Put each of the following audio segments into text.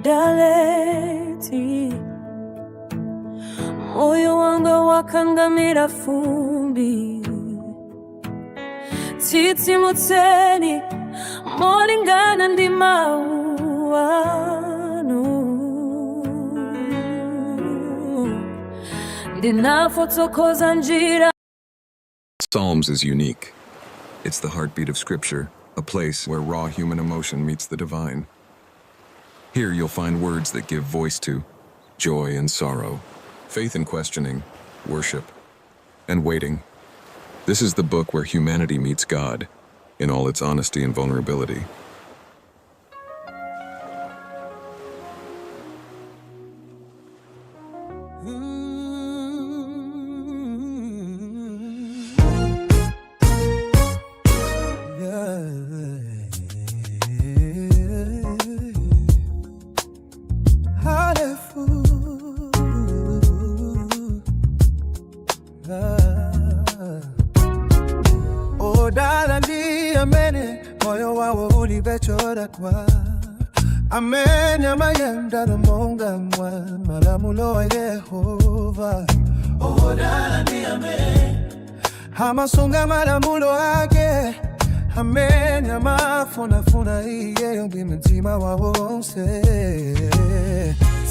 Daleti, moyo wanga wakangamira fumbi. Tsitsimutseni molingana ndi mawu anu. Ndinafotokoza njira. Psalms is unique. It's the heartbeat of Scripture, a place where raw human emotion meets the divine. Here you'll find words that give voice to joy and sorrow, faith and questioning, worship, and waiting. This is the book where humanity meets God in all its honesty and vulnerability. Halefu. Odala ndi amene moyo wawo ulibe cholakwa, amene amayenda monga mwa malamulo a Yehova. Odala ndi amene amasunga malamulo ake, amene amafunafuna iyeyo ndi mtima wawo wonse.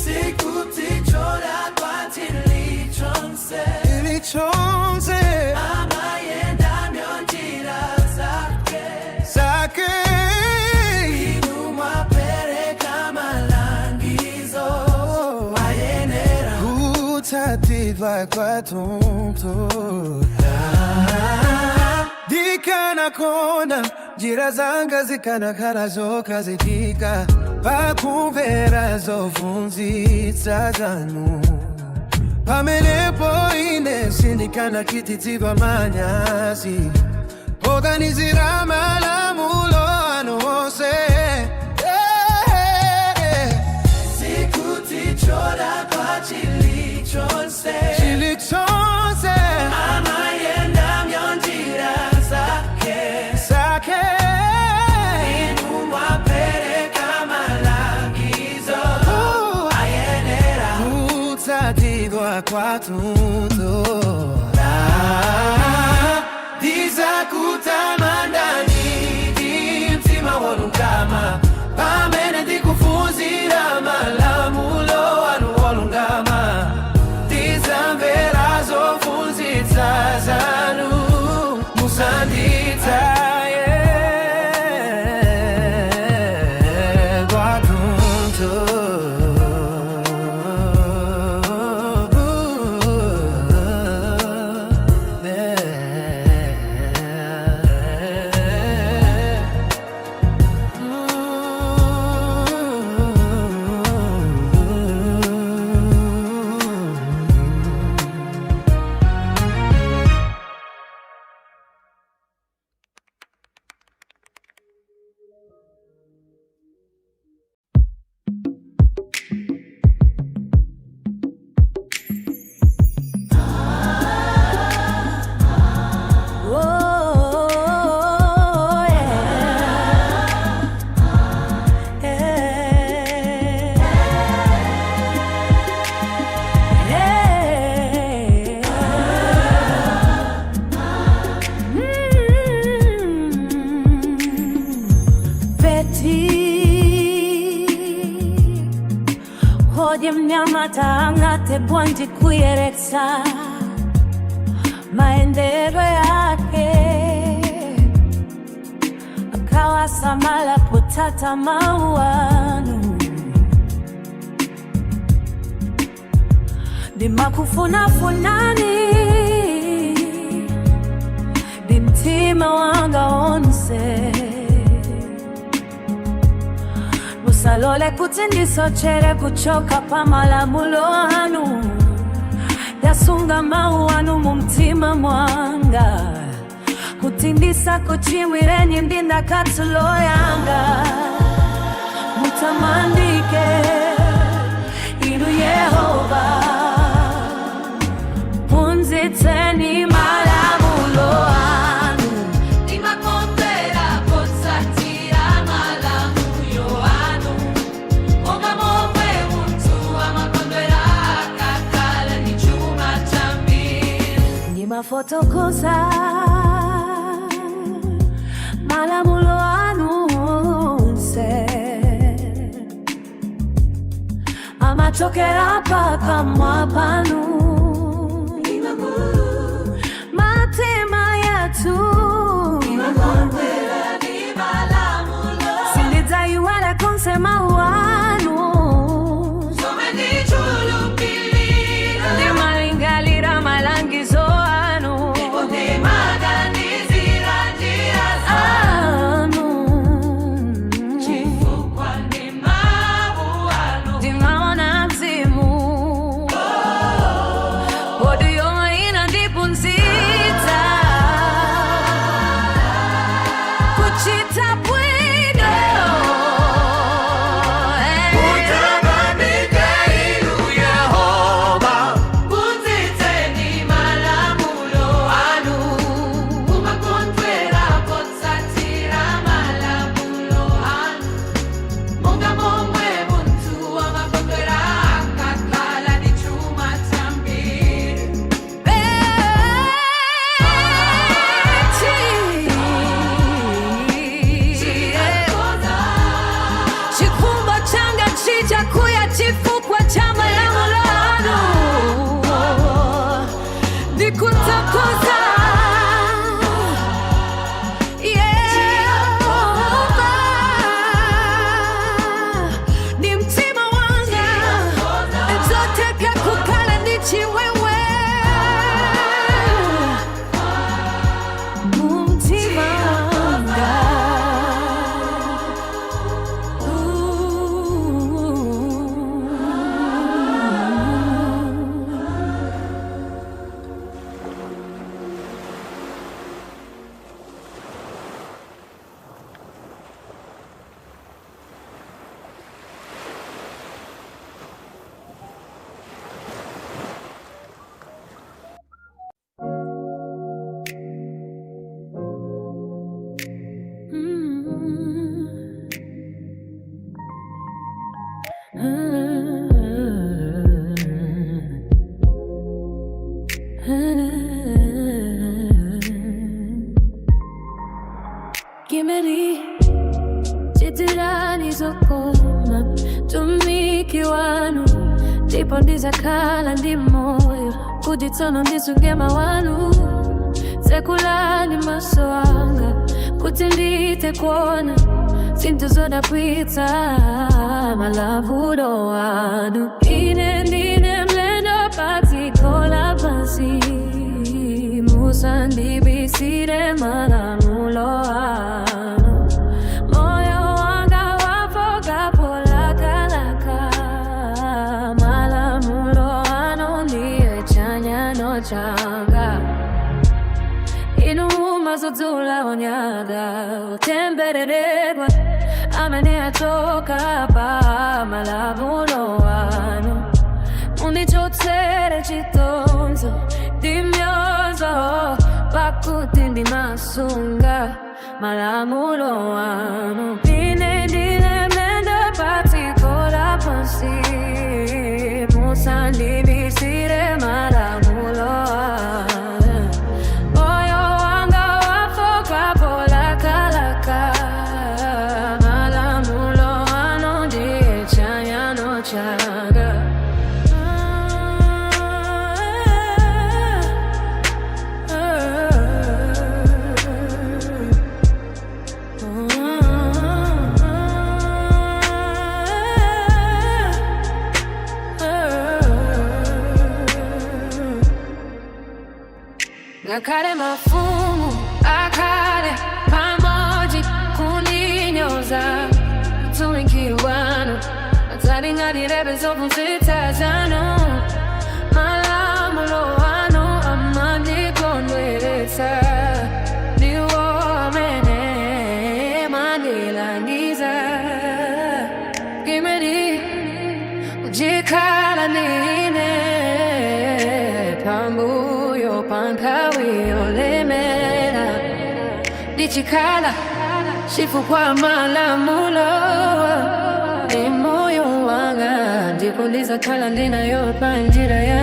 Sikuti cholakwa chilichonse. Chilichonse. Amayenda m'njira zake. Zake. Inu mwapereka malangizo ayenera kutsatidwa kwathunthu. Ndikanakonda njira zanga zikanakhala zokhazikika pakumvera zophunzitsa zanu, pamenepo ine sindikanachititsidwa manyazi poganizira malamulo anu onse. Yeah. Sikuti cholakwa chilichonse. Chilichonse. Amayenda m'njira zake. Zake. Inu mwapereka malangizo ayenera kutsatidwa kwathunthu. Ndizakutamandani ndi mtima wolungama pamene ndikuphunzira malamulo anu olungama. Ndizamvera zophunzitsa zanu, musanditaye kwathunthu. Oh, yeah. Yeah. Betty, kodi mnyamata angathe bwanji kuyeretsa maendedwe ake akawasamala potsata mawu anu? Ndimakufunafunani ndi mtima wanga wonse, musalole kuti ndisochere kuchoka pa malamulo anu. Ndasunga mawu anu mu mtima mwanga kuti ndisakuchimwireni ndi ndakatulo yanga. Mutamandike inu Yehova, phunzitseni malamulo anu. Ndimakondwera potsatira malamulo anu monga momwe Ndikufotokoza malamulo anu onse amachokera pakamwa panu. Mitima yathu sindidzaiwala konse mawu anu. Ndimalingalira malangizo anu anu. Ndimaona mzimu kodi yomwe inandiphunzitsa kuchita bwino. Mutamandike inu Yehova. Phunzitseni malamulo anu, umakondwera potsatira malamulo anu, monga momwe munthu amakondwera akakhala ndi chuma chambiri. Chikhumbo changa chichakuya chifukwa cha malamulo anu. Ndikuthokoza Yehova ndi mtima wanga. N'zotheka kukhala ndi chimwemwe mumtima wanga. Ooh. Kimeli chitirani zokoma mtumiki wanu, ndipo ndizakhala ndi moyo kuti tsono ndisunge mawu anu. Tsekulani maso anga kuti ndithe kuona zinthu zodabwitsa malamulo anu. Ine ndine mlendo padziko lapansi, musandibisire malamulo anu. Moyo wanga wafooka polakalaka malamulo anu, ndiye chanyano changa. Inu mumadzudzula onyada, otembereredwa amene achoka pa malamulo anu. Mundichotsere chitonzo ndi mnyozo, pakuti ndimasunga malamulo anu. Ine ndine mlendo padziko lapansi, musandibisire malamulo anu. Moyo wanga wafooka polakalaka malamulo anu, ndiye chanyano changa. Ngakhale mafumu akhale pamodzi kundinyoza, mtumiki wanu adzalingalirabe zophunzitsa zanu. Malamulo anu amandikondweretsa, ndiwo amene amandilangiza. Kimeli muzikhala ndine pambuyo pa nthawi yolemera, ndichikhala chifukwa malamulo ndi moyo wanga, ndipo ndizakhala ndinayo pa njira ya.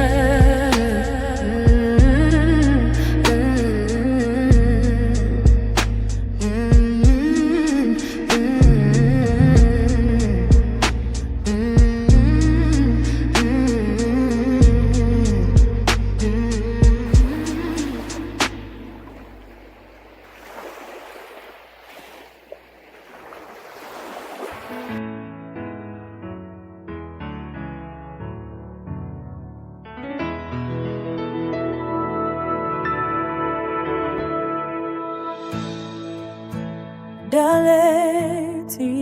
Daleti,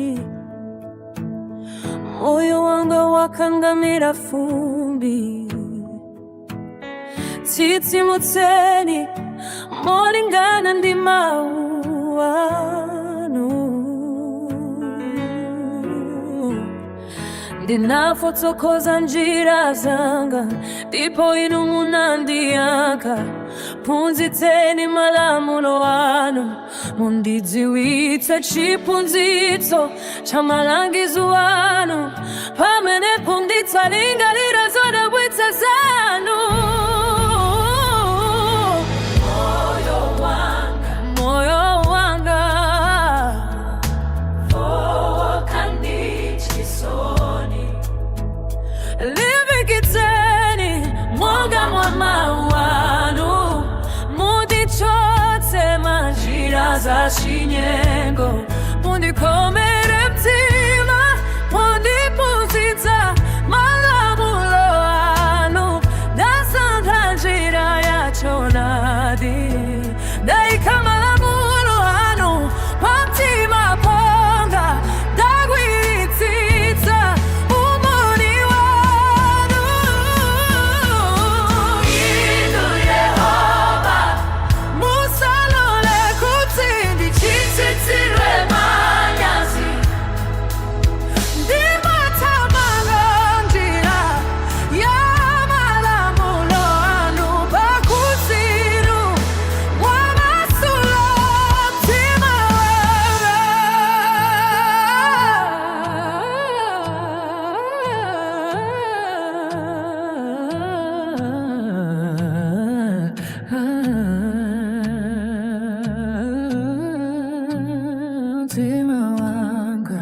moyo wanga wakangamira fumbi. Tsitsimutseni molingana ndi mawu anu. Ndinafotokoza njira zanga, ndipo inu munandiyankha. Phunzitseni malamulo anu, mundidziwitse chiphunzitso cha malangizo anu. Pamenepo ndidzalingalira zodabwitsa zanu. Moyo wanga, moyo wanga, foka ndi chisoni, limbikitseni monga mwa mawu anu. Mundichotse m'njira za chinyengo, mundikomere mtima, mundiphunzitsa malamulo anu. Ndasankha njira ya choonadi, ndaika malamulo anu pamtima panga, ndagwiritsitsa umboni wanu. Inu Yehova, musalole kuti ndichititsidwe manyazi. Ndimathamanga njira ya malamulo anu, pakuti inu mwamasula mtima wanga. Mtima wanga.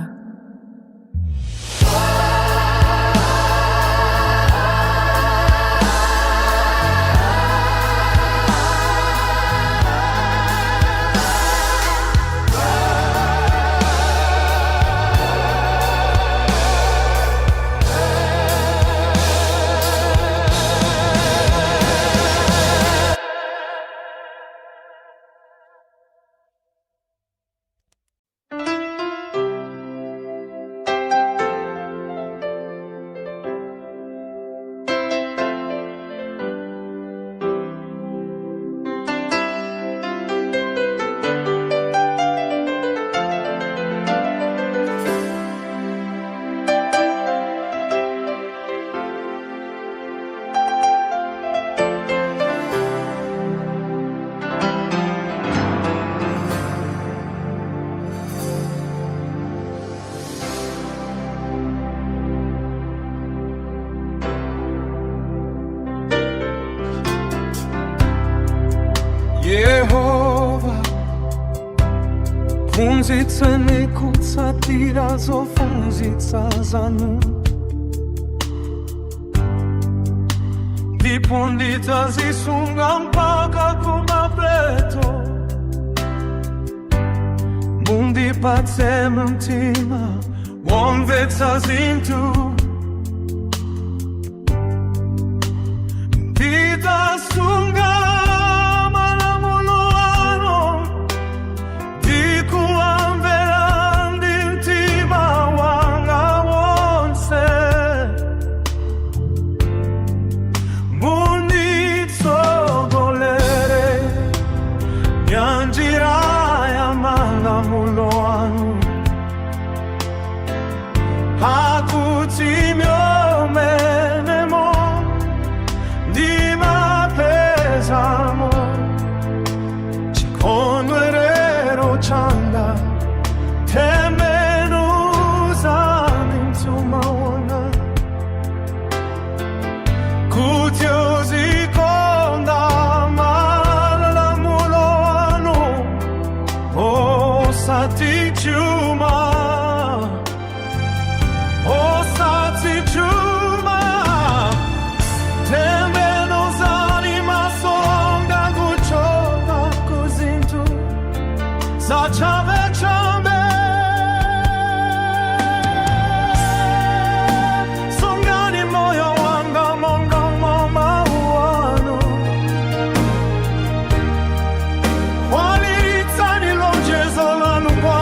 Yehova, phunzitseni kutsatira zophunzitsa zanu, ndipo ndidzazisunga mpaka kumapeto. Mundipatse mtima womvetsa zinthu, ndidzasunga malamulo anu ndikuwamvera ndi mtima wanga wonse. Munditsogolere m'njira ya malamulo anu, pakuti mmenemo ndimapezamo chikondwerero changa. Tembenuzani mtima wanga kuti uzikonda malamulo anu, osati chuma, osati chuma. Tembenuzani maso anga kuchoka kuzinthu zachabechabe. Sungani moyo wanga monga mwa mawu anu, kwaniritsani lonjezo lanu kwa.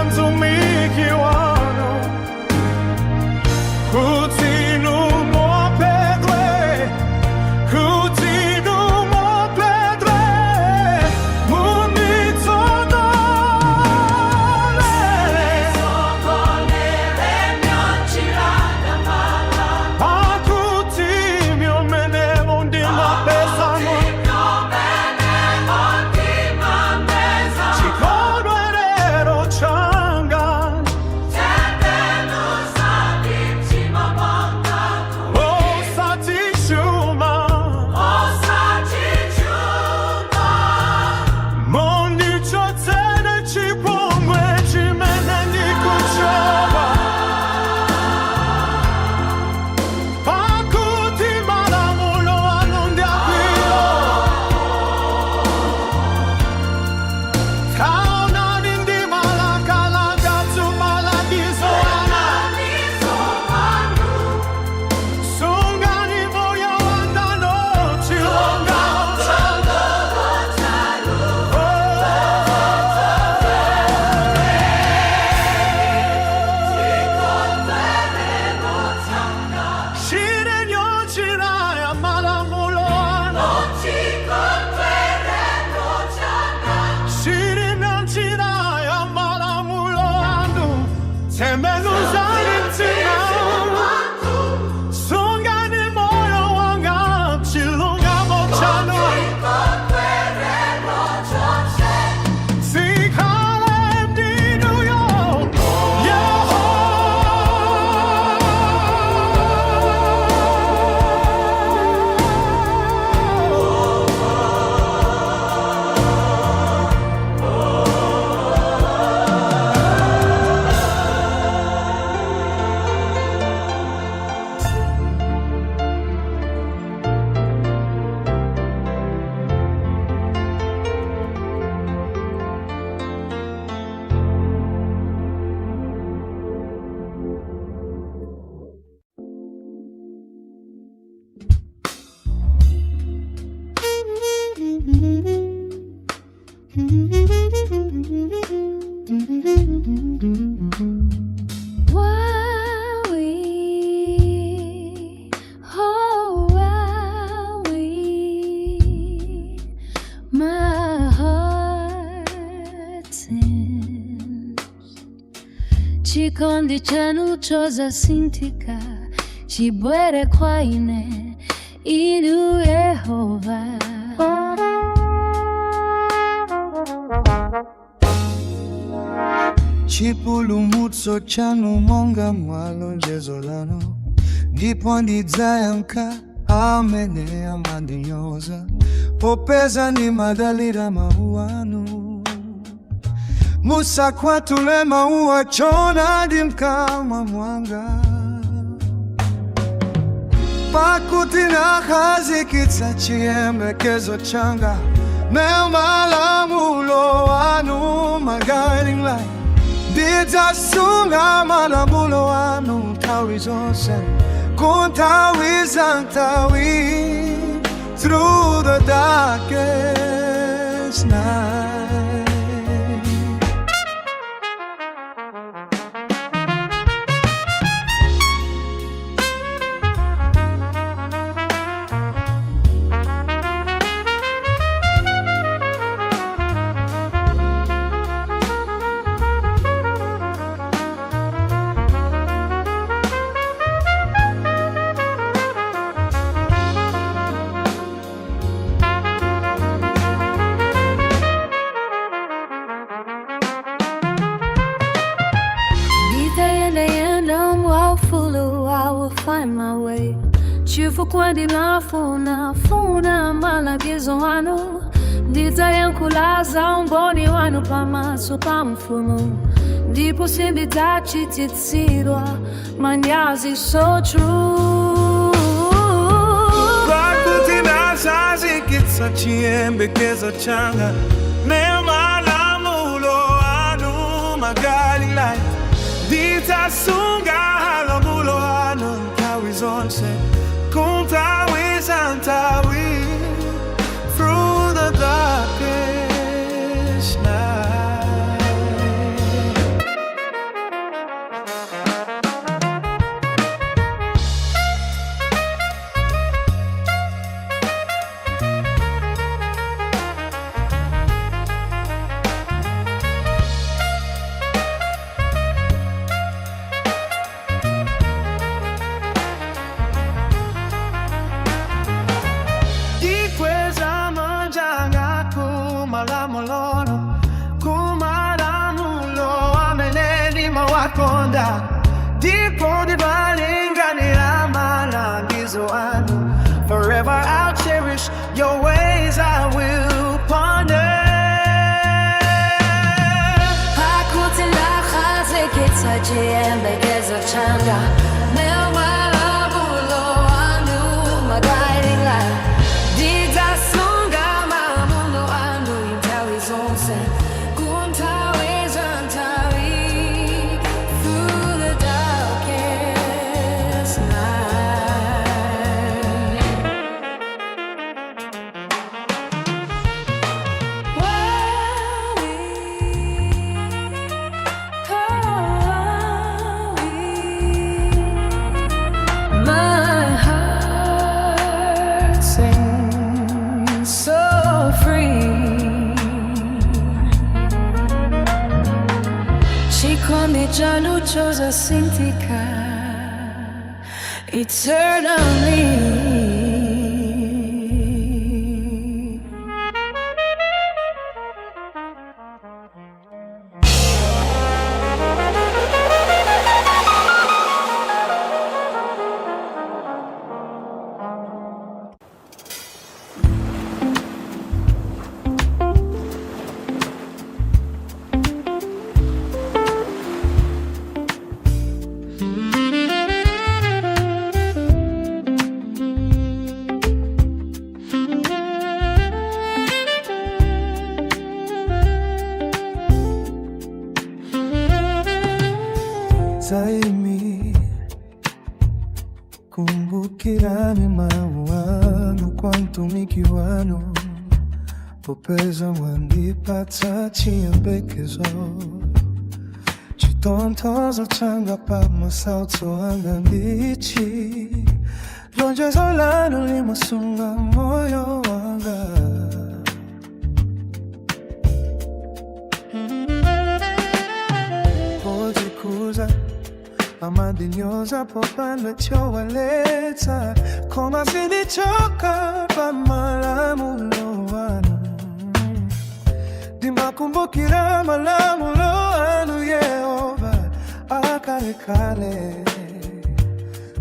Ndichotseni chipongwe chimene ndikuchiopa, pakuti malamulo anu ndi angwiro. Taonani ndimalakalaka malangizo anu. Sungani moyo wanga m'chilungamo chanu. Shire ya malamulo anu. Shire njira ya malamulo anu. Tembenuzani mtima. Sungani moyo wanga m'chilungamo chanu. Zikhale ndi inuyo, Yehova. Wowie, oh wowie, my heart sings. Chikondi chanu chosasinthika chibwere kwa ine, inu Yehova. Chipulumutso chanu monga mwa lonjezo lanu, ndipo ndidzayankha amene amandinyoza, popeza ndimadalira mawu anu. Musakwatule mawu a choonadi mkamwa mwanga, pakuti nakhazikitsa chiyembekezo changa m'malamulo anu, my guiding light. Ndidzasunga malamulo anu nthawi zonse, kunthawi za nthawi, through the darkest night. Nditayendayenda mwaufulu, I will find my way, chifukwa ndimafuna funa malangizo anu. Ndidzayankhula za umboni wanu pamaso pa mfumu, ndipo sindidzachititsidwa manyazi. So true. Pakuti nakhazikitsa chiyembekezo changa m'malamulo anu, my guiding light. Ndidzasunga malamulo anu nthawi zonse, kunthawi za nthawi, through the darkest night. Ndikweza manja anga kumalamulo, kumalamulo amene ndimawakonda, ndipo ndimalingalira malangizo anu. Forever I'll cherish your ways, I will ponder. Chiyembekezo changa. Malamulo anu, my guiding light. Ndidzasunga malamulo anu nthawi zonse. Kunthawi za nthawi. Through the darkest night. Wawi, wawi. My heart sings so free. Chikondi chanu chosasinthika eternally. Zaimi kumbukirani mau anu kwa mtumiki wanu popeza mwandipatsa chiyembekezo chitonthozo changa pa masautso anga ndichi lonjezo lanu limasunga moyo wanga. Odzikuza amandinyoza popanda chowaletsa koma sindichoka pa malamulo anu ndimakumbukira malamulo anu Yehova akalekale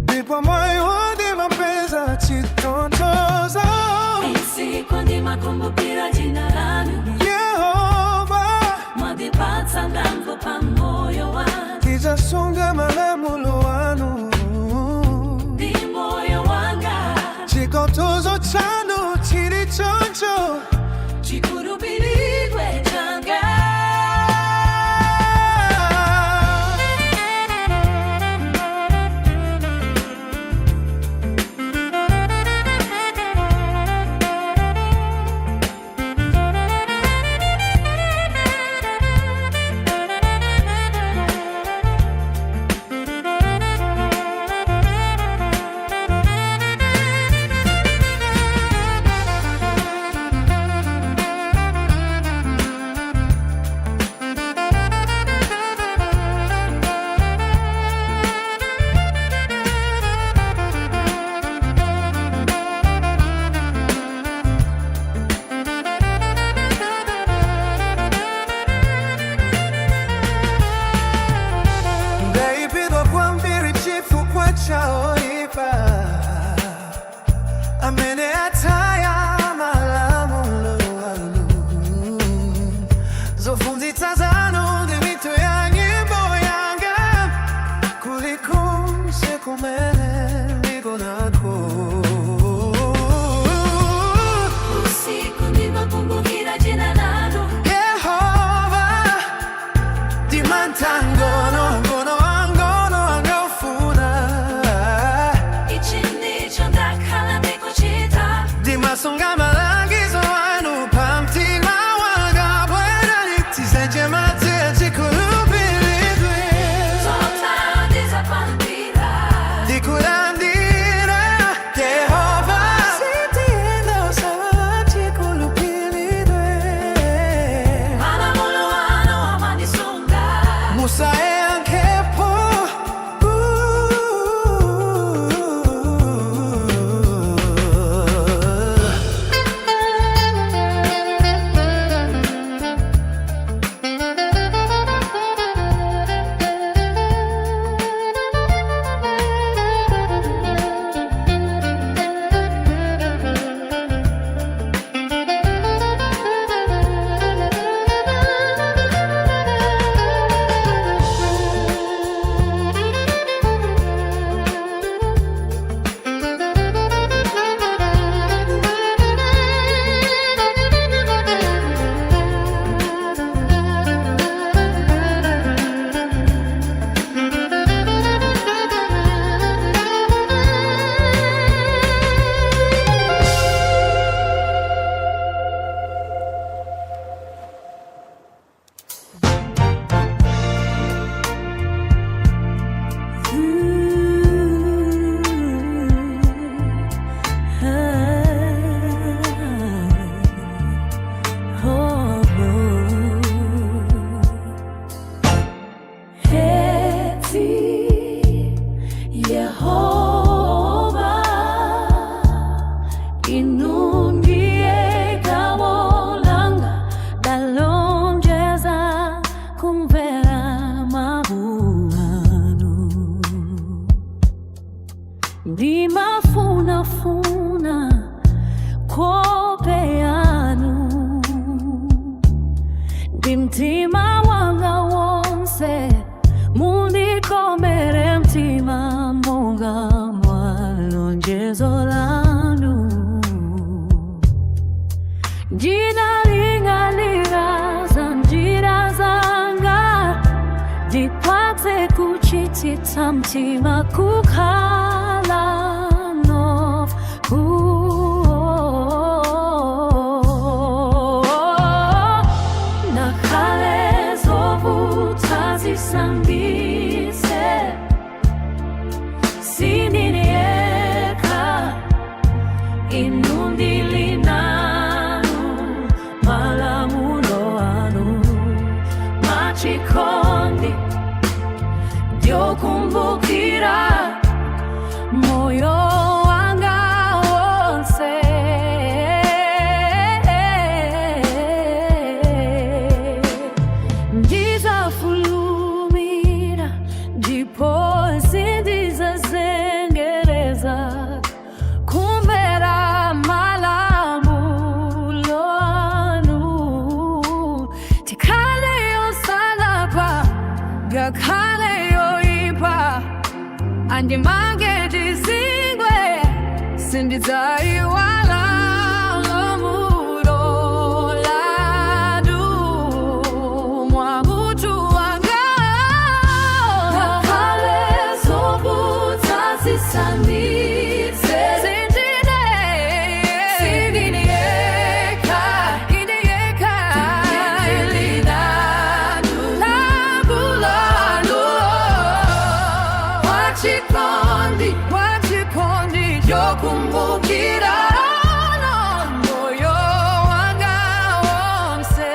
ndipo moyo ndimapeza chitonthozo. Usiku ndimakumbukira jina lanu. Yehova. Mwandipatsa mphamvu pa moyo wanu. Tidzasunga malamulo anu. Ndi moyo wanga. Chitonthozo chanu chili choncho. Chikhulupiriro changa. Ndaipidwa kwambiri chifukwa cha oipa amene ataya malamulo anu zophunzitsa zanu ndi mitu ya nyimbo yanga kulikonse kumene ndigonako. Usiku ndimakumbukira jina lanu. Yehova ndimantangono ngono angono angofuna. Ichi ndicho ndakhala ndikuchita. Ndimasunga malangizo anu pamtima wanga bwerani tizenje madzi achikhulupiriro. Zothandiza pambira. Ndikulandira Yehova sitiyenda osawa chikhulupiriro. Malamulo anu amandisunga. Musayankhepo. mtima wanga wonse, mundikomere mtima monga mwa lonjezo lanu. Ndinalingalira za njira zanga, ndipatse kuchititsa mtima kukhala nof. Ngakhale zovuta zisambise, sindine yekha, inu ndili nanu, malamulo anu mwachikondi ndiokumbukira moyo wanga wonse. Ndizafulumira ndipo sindizazengereza kumvera malamulo anu. Tikhale osalakwa ngakhale oipa andimange ndizingwe, sindidzaiwala lamulo lanu mwa mutu wanga. Ngakhale zovuta zisanditse, sindine yekha, ine yekha, ndili nanu, lamulo anu mwachikondi, mwachikondi yokumbukira moyo wanga wonse.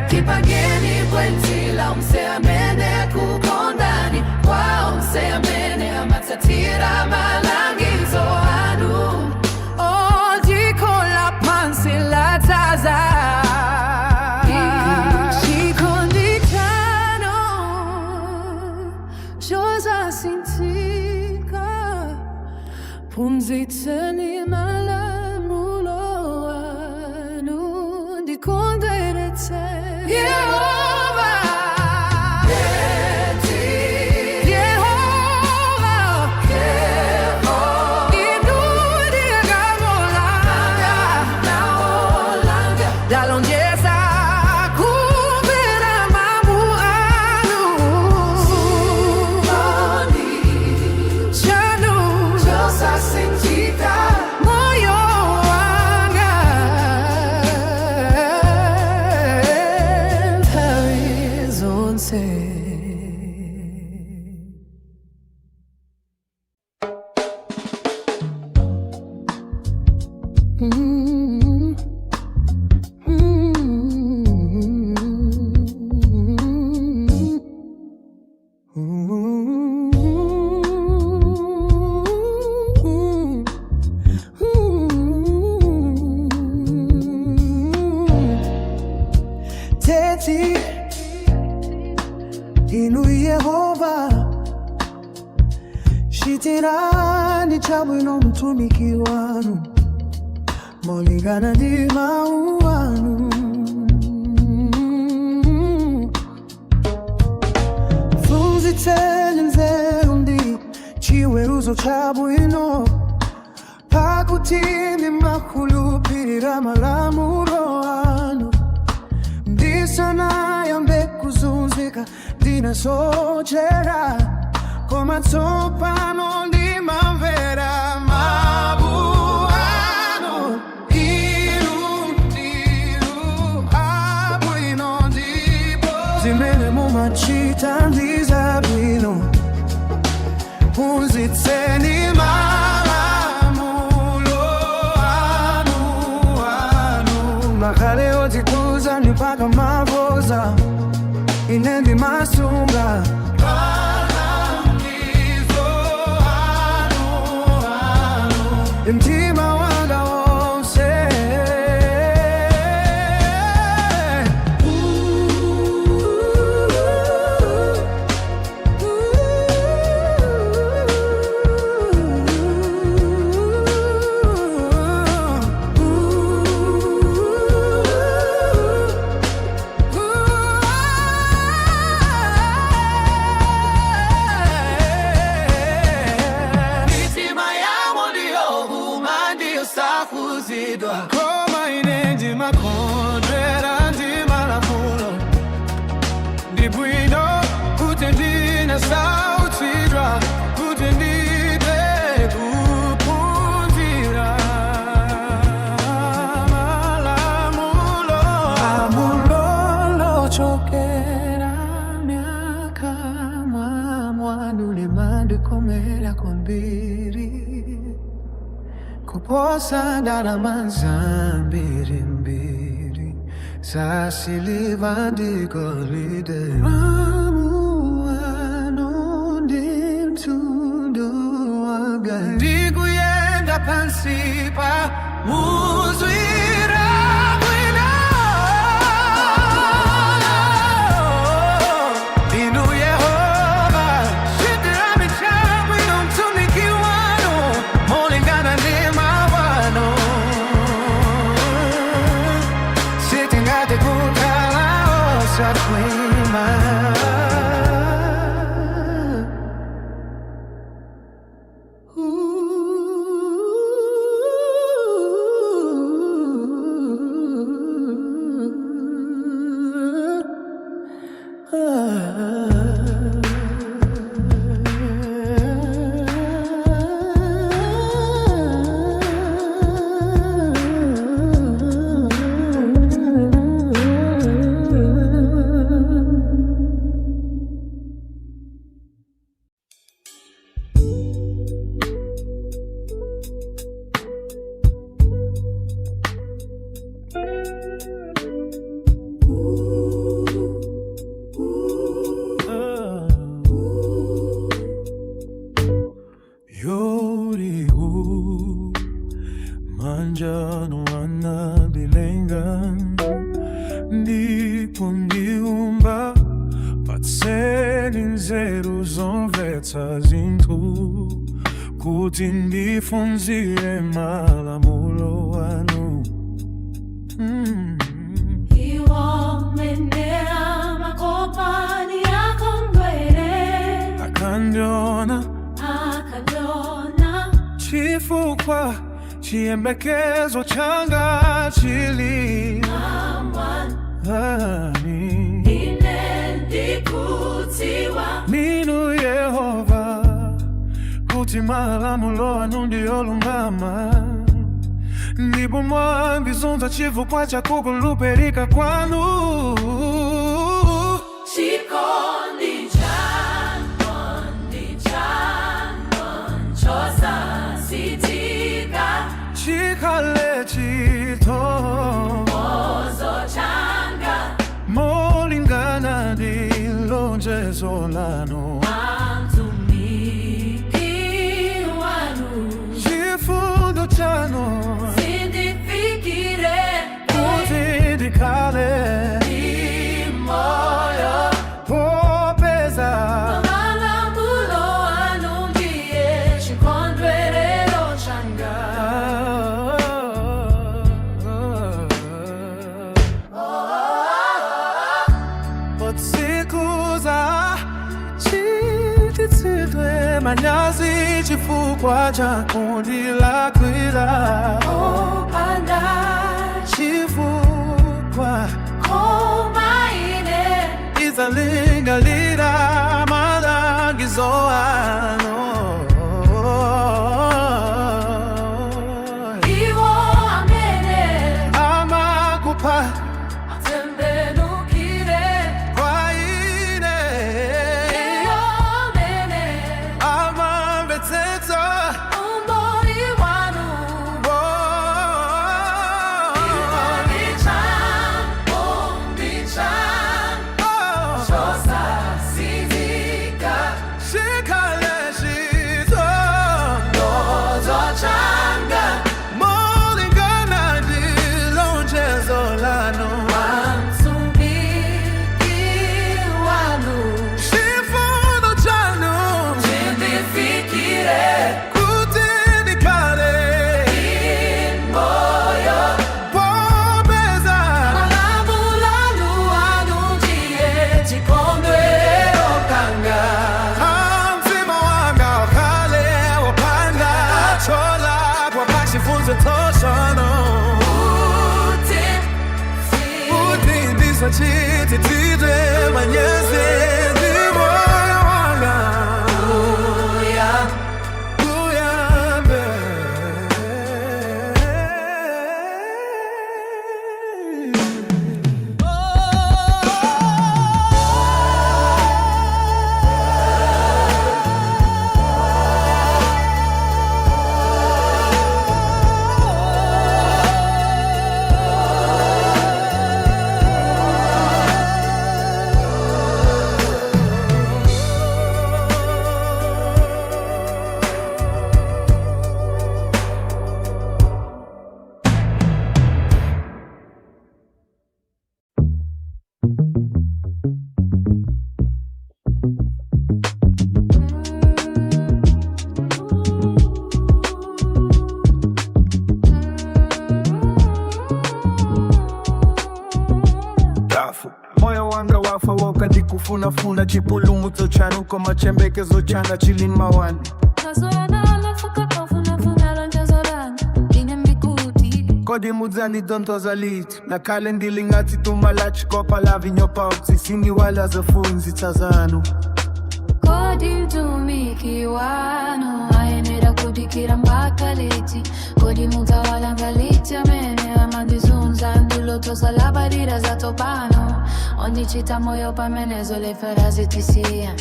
Tipangeni bwenzi la onse amene akukondani, kwa onse amene amatsatira malangizo anu. Oh, dziko lapansi ladzaza chikondi chanu chosasinthika, phunzitseni malamulo anu ndikondweretse Yehova. Yehova, inu ndiye gawo langa, ndalonjeza kumvera mawu anu. Chanu Chosasinthika moyo wanga nthawi zonse. Teti inu Yehova, chitirani chabwino mtumiki wanu molingana ndi mawu anu. Phunzitseni nzeru ndi chiweruzo chabwino, pakuti ndimakhulupirira malamulo anu. Ndisanayambe kuzunzika ndinasochera, koma tsopano ndimamvera mawu anu. Inu ndinu abwino ndipo zimene mumachita ndi zabwino. Phunzitseni malamulo anu anu. Ngakhale odzikuza mpaka maboza, ine ndimasunga malangizo anu anu mtima wanga wonse. Ooh, ooh, ooh. Ndimakondwera ndi malamulo. Ndi bwino kuti ndinasautsidwa kuti ndithe kuphunzira malamulo. Lamulo lochokera m'kamwa mwanu limandikomera kwambiri kuposa ndalama zambirimbiri za siliva ndi golide. Mawu anu ndi mthunzi wanga ndikuyenda pansi pa muzu bwino. Inu Yehova, chitirani chabwino mtumiki wanu, molingana ndi mawu anu. Sitingathe kukhala osakhwima. Yorigu manja anu anandilenga ndi kundiumba, patseni nzeru zomvetsa zinthu kuti ndiphunzire malamulo anu. Iwo amene amakuopani akondwere Akandiona akandiona chifukwa chiyembekezo changa chili ani. Ine ndikudziwa Inu Yehova, kuti malamulo anu ndi olungama, ndipo mwandizunza chifukwa cha kukhulupirika kwanu. Chikondi chanu chanu chosasinthika Chikhale chitonthozo changa molingana ndi lonjezo lanu. Mtumiki wanu Chifundo chanu zindifikire kuti ndikhale moyo popeza malamulo anu ndiye chikondwerero changa. Potsikuza chititsidwe manyazi chifukwa cha kundilakwira Opanda chifukwa koma ine ndidzalingalira malangizo anu. Iwo amene Amakupa atembenukire kwa ine Iwo amene amamvetsetsa umboni wanu. Oh. Kufunafuna chipulumutso chanu, koma chiyembekezo changa chili m'mawu anu. Maso anga anafooka pofunafuna lonjezo lanu. Ine ndikuti Kodi mudzanditonthoza liti? Ngakhale ndili ngati thumba la chikopa la vinyo pautsi, sindiiwala zophunzitsa zanu. Kodi mtumiki wanu ayenera kudikira mpaka liti? Kodi mudzawalanga liti amene amandizunza m'tulo tosalabadira zatsopano? Ondichita moyo pamene zolephera zitisiya.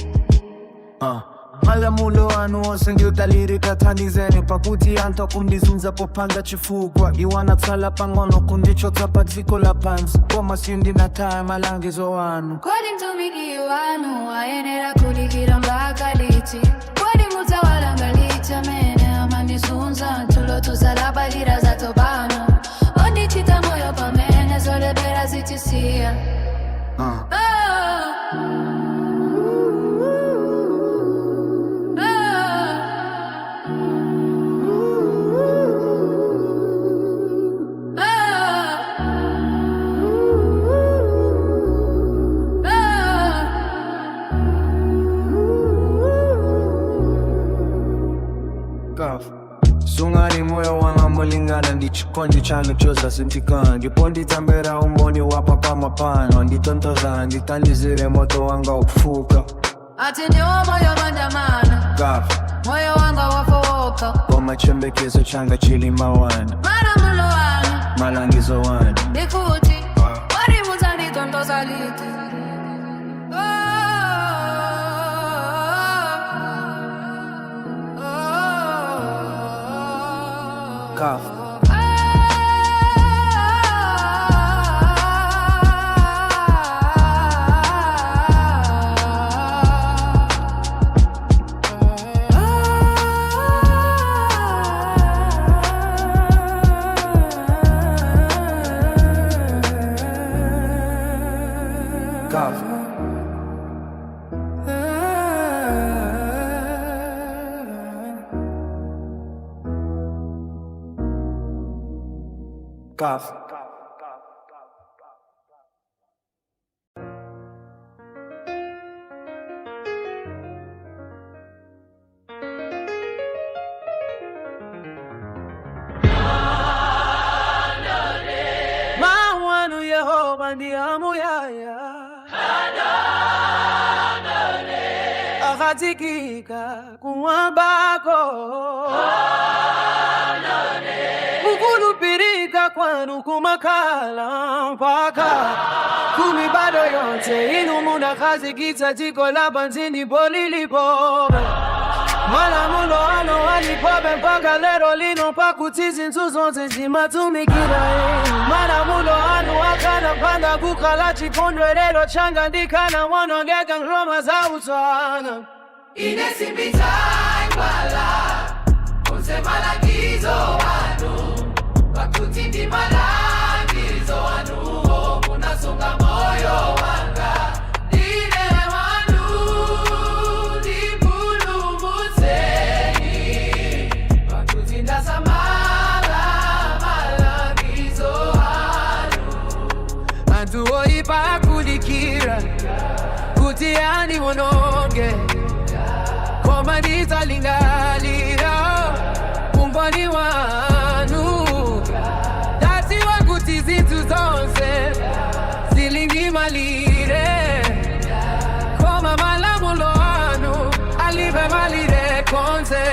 Ah. Malamulo anu onse ndiodalirika, thandizeni, pakuti anthu akundizunza popanda chifukwa. Iwo anatsala pang'ono kundichotsa pa dziko lapansi, koma sindinataye malangizo anu. Kodi mtumiki wanu ayenera kudikira mpaka liti? Kodi mudzawalanga liti amene amandizunza m'tulo tosalabadira zatsopano? Ondichita moyo pamene zolephera zitisiya. Ah. Oh. Oh. Oh. Oh. Kaf. Sungani moyo wanga molingana ndi chikondi chanu chosasinthika, ndipo ndidzamvera umboni wa pakamwa panu. Nditonthozani, ndithandizire, moto wanga ukufuka. Ati ndiwo moyo mandamano. Kaf. Moyo wanga wafooka. Koma chiyembekezo changa chili m'mawu anu. Malamulo anu. Malangizo anu. Ndikuti kodi mudzanditonthoza liti? Oh, oh, oh. Kaf. Kaf. Kaf. Mawu anu Yehova ndi amuyaya, akhazikika kumwambako. Kukhulupirika kwanu kumakhala mpaka kumibadwo yonse. Inu munakhazikitsa dziko lapansi ndipo lilipobe. Malamulo anu alipobe mpaka lero lino, pakuti zinthu zonse zimatumikira inu. Malamulo anu akanapanda kukhala chikondwerero changa, ndikanawonongeka m'ng'oma za usana. Ine sindidzaiwala konse malangizo anu, pakuti ndi malangizo anuwo munasunga moyo wanga. Ndine wanu, ndipulumutseni, pakuti ndasamala malangizo anu. Anthu oipa akudikira kuti andiwononge, koma ndidzalingalira umboni wanu. Ndadziwa kuti zinthu zonse zili ndi malire, koma malamulo anu alibe malire konse.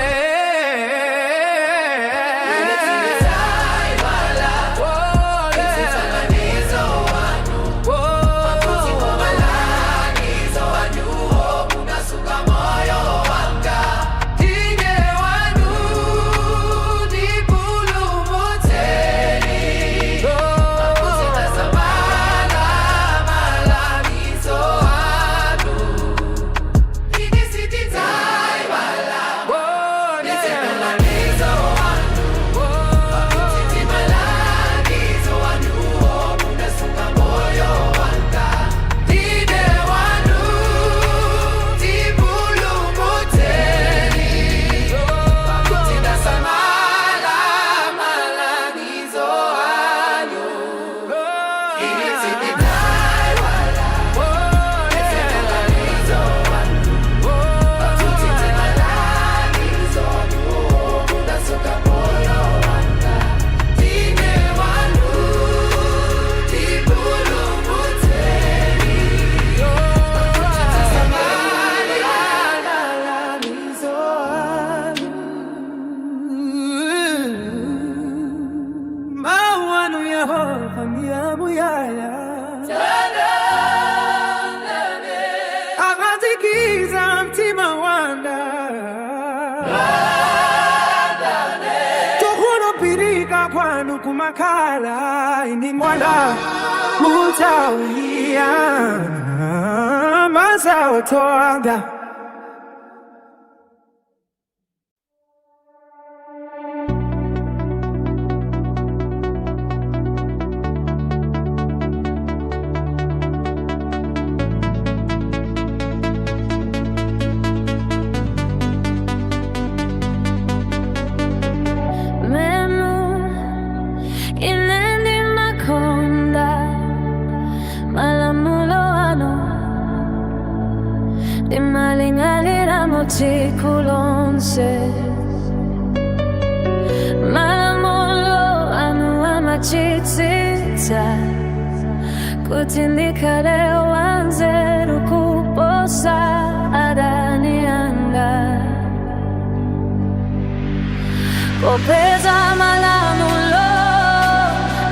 Oh, yeah. Malangizo anu. Oh. Malangizo anuwo munasunga moyo wanga. Ndine Yehova ndiyamuyaya. Akazikiza mtima wanga tokhulupirika kwanu kumakhala ini mwana mutauya masautwanga. Memu inendi makonda malamulo anu ndimalingalira tsiku lonse. Malamulo anu amachitsitsa kuti ndikhale wanzeru kuposa adani anga. Popeza malamulo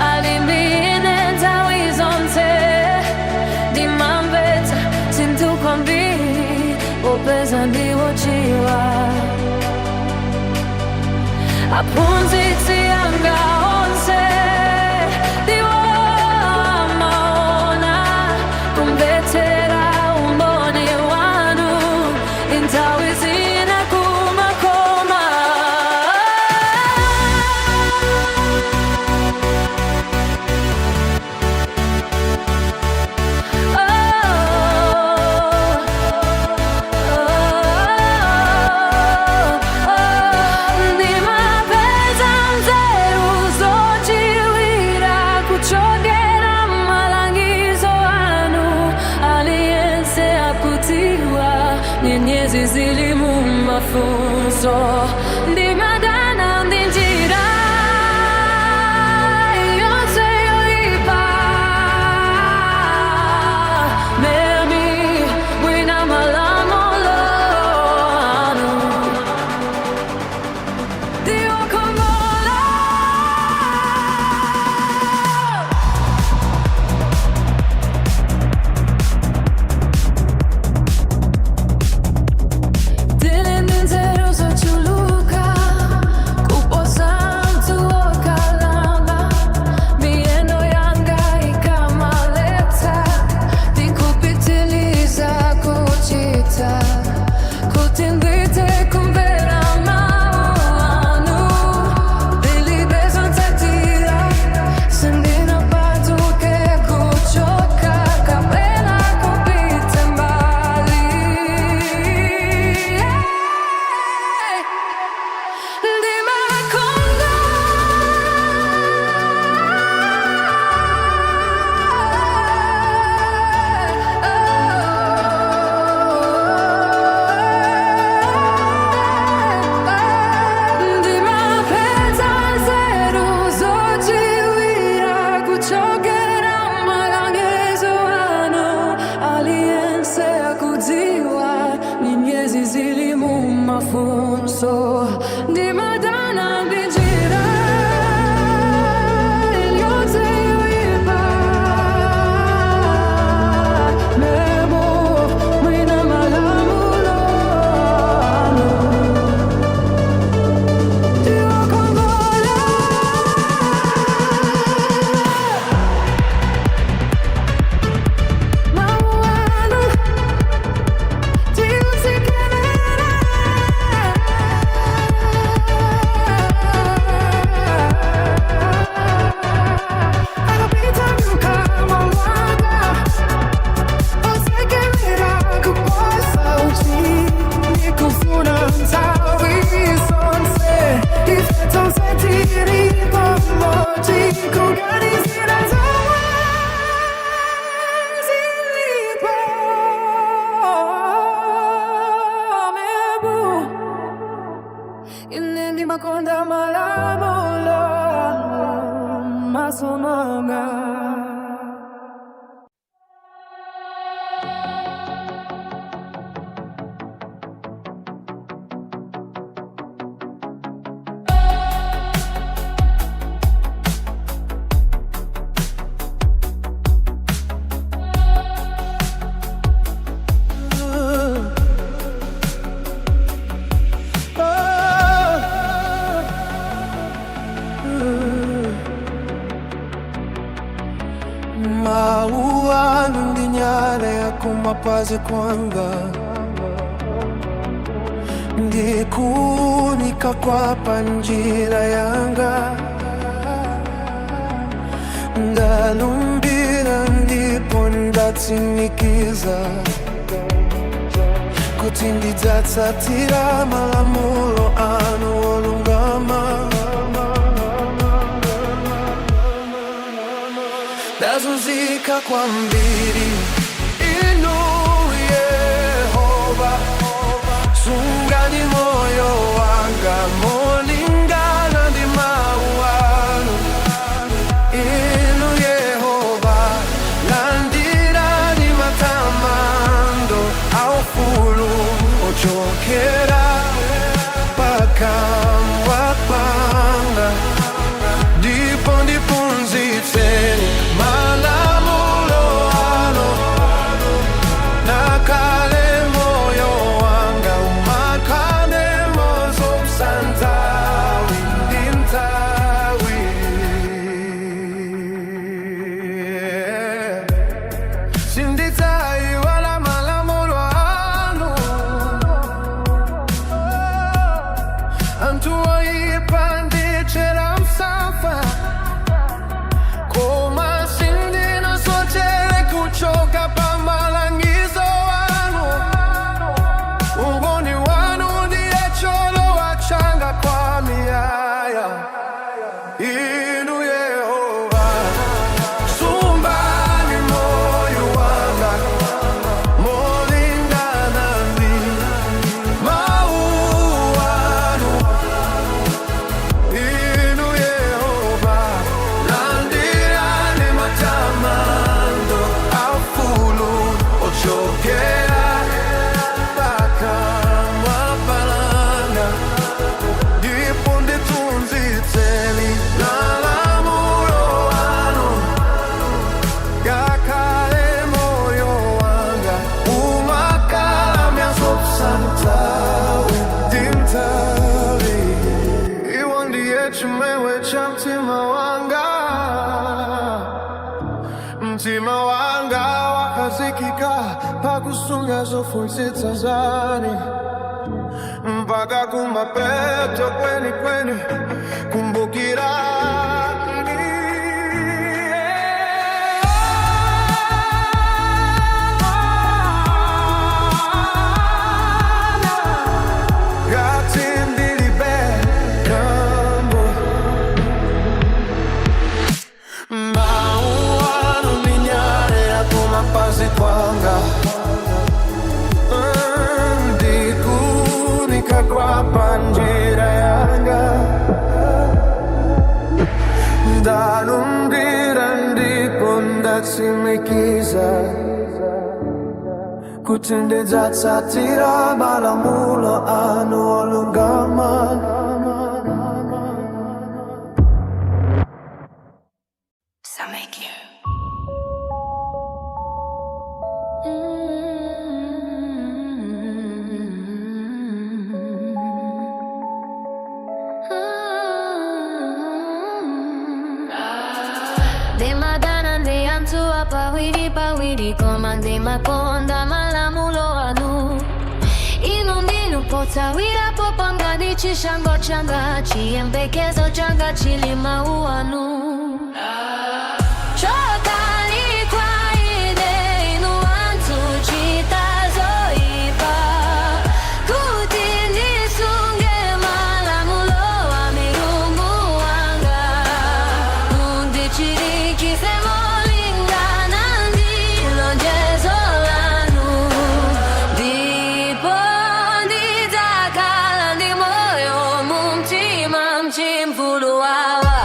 ali ndi ine nthawi zonse, ndimamvetsa zinthu kwambiri popeza ndiwodziwa. Aphunzitsi anga onse ndiwo amaona kumvetsera umboni wanu nthawi zina kumakoma. Ndimapeza nzeru zodziwira kuchokera malangizo anu. Aliyense akudziwa nyenyezi zili mumafunso. Ndimadana ndi njira yonse yoipa. Memi mwina malamulo anu ndiokongola. Ndili ndi nzeru zochuluka kuposa anthu okalamba. Miyendo yanga ikamaletsa ndikupitiliza kuchita kuti ndithe kumvera mawu anu. Ndilibe zotsatira, sindinapatuke kuchoka kapena kupita mbali. Ndimakonda ndimapeza nzeru zodziwira kuchokera malangizo anu. Aliyense akudziwa nyenyezi zili mumafunso. Ndimadana ndi njira yonse yoipa. Memo mwina malamulo anu ndiokongola. Mawu anu Makonda malamulo masomanga. Mawu anu ndi nyale yakumapazi kwanga, ndi kuunika kwa panjira yanga. Ndalumbira ndipo ndatsimikiza kuti ndidzatsatira malamulo anu olungama. Ndazunzika kwambiri, inu Yehova, sungani moyo wanga molingana ndi mawu anu. Inu Yehova, landirani matamando aufulu ochokera pakamwa panga, ndipo ndiphunzitseni malamulo anu. Ngakhale moyo wanga umakhale mozopsa nthawi ndi nthawi. Sindidzaiwala malamulo anu. Anthu oipa anditchera msampha, koma sindinasochere kuchoka pa malangizo anu. Umboni wanu ndiye cholowa changa kwa miyaya. Inu Yehova, sungani moyo wanga molingana ndi mawu anu. Inu Yehova, landirani matamando aufulu ochokera pakamwa panga, ndipo ndiphunzitseni malamulo anu. Ngakhale moyo wanga umakhala m'zopsa nthawi ndi nthawi, iwo ndiye chimwemwe cha mtima wanga. Mtima wanga wakhazikika pakusunga zophunzitsa zanu mpaka kumapeto kwenikweni. Kumbukirani. Ngati ndilibe kambo. Mawu anu ndi nyale yakumapazi kwanga, ndi kuunika kwa panjira yanga. Ndalumbira ndipo ndatsimikiza kuti ndidzatsatira malamulo anu olungama. Samekir. Ndimadana ndi anthu apawiri pawiri, koma ndimakonda malamulo anu. Inu ndinu pothawirapo panga ndi chishango changa, chiyembekezo changa chili m'mawu anu. Chokani kwa ine, inu anthu ochita zoipa, kuti ndisunge malamulo a Mulungu wanga. Mundichirikize molingana ndi lonjezo lanu, ndipo ndidzakhala ndi moyo mumtima mchimfuluwawa.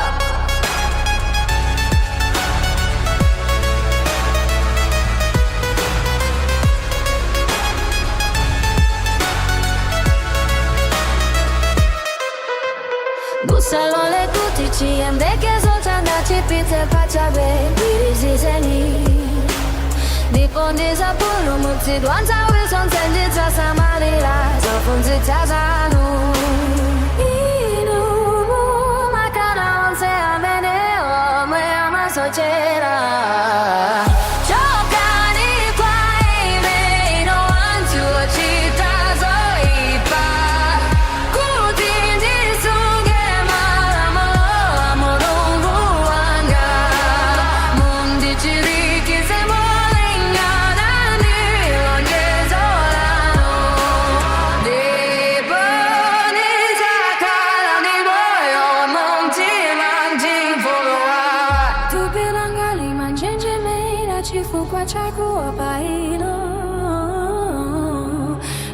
Musalole kuti chiyembekezo changa chipite pachabe. Gwirizitseni ndipo ndidzapulumutsidwa. Nthawi zonse ndidzasamalira zophunzitsa zanu. Inu mumakana onse amene omwe amasochera. oyera. Chokani kwa ine, inu anthu ochita zoipa, kuti ndisunge malamulo a Mulungu wanga. Mundichirikize molingana ndi lonjezo lanu, ndipo ndidzakhala ndi moyo mumtima ndimvuluwa. Thupi langa limanjenjemera chifukwa chakuopa inu,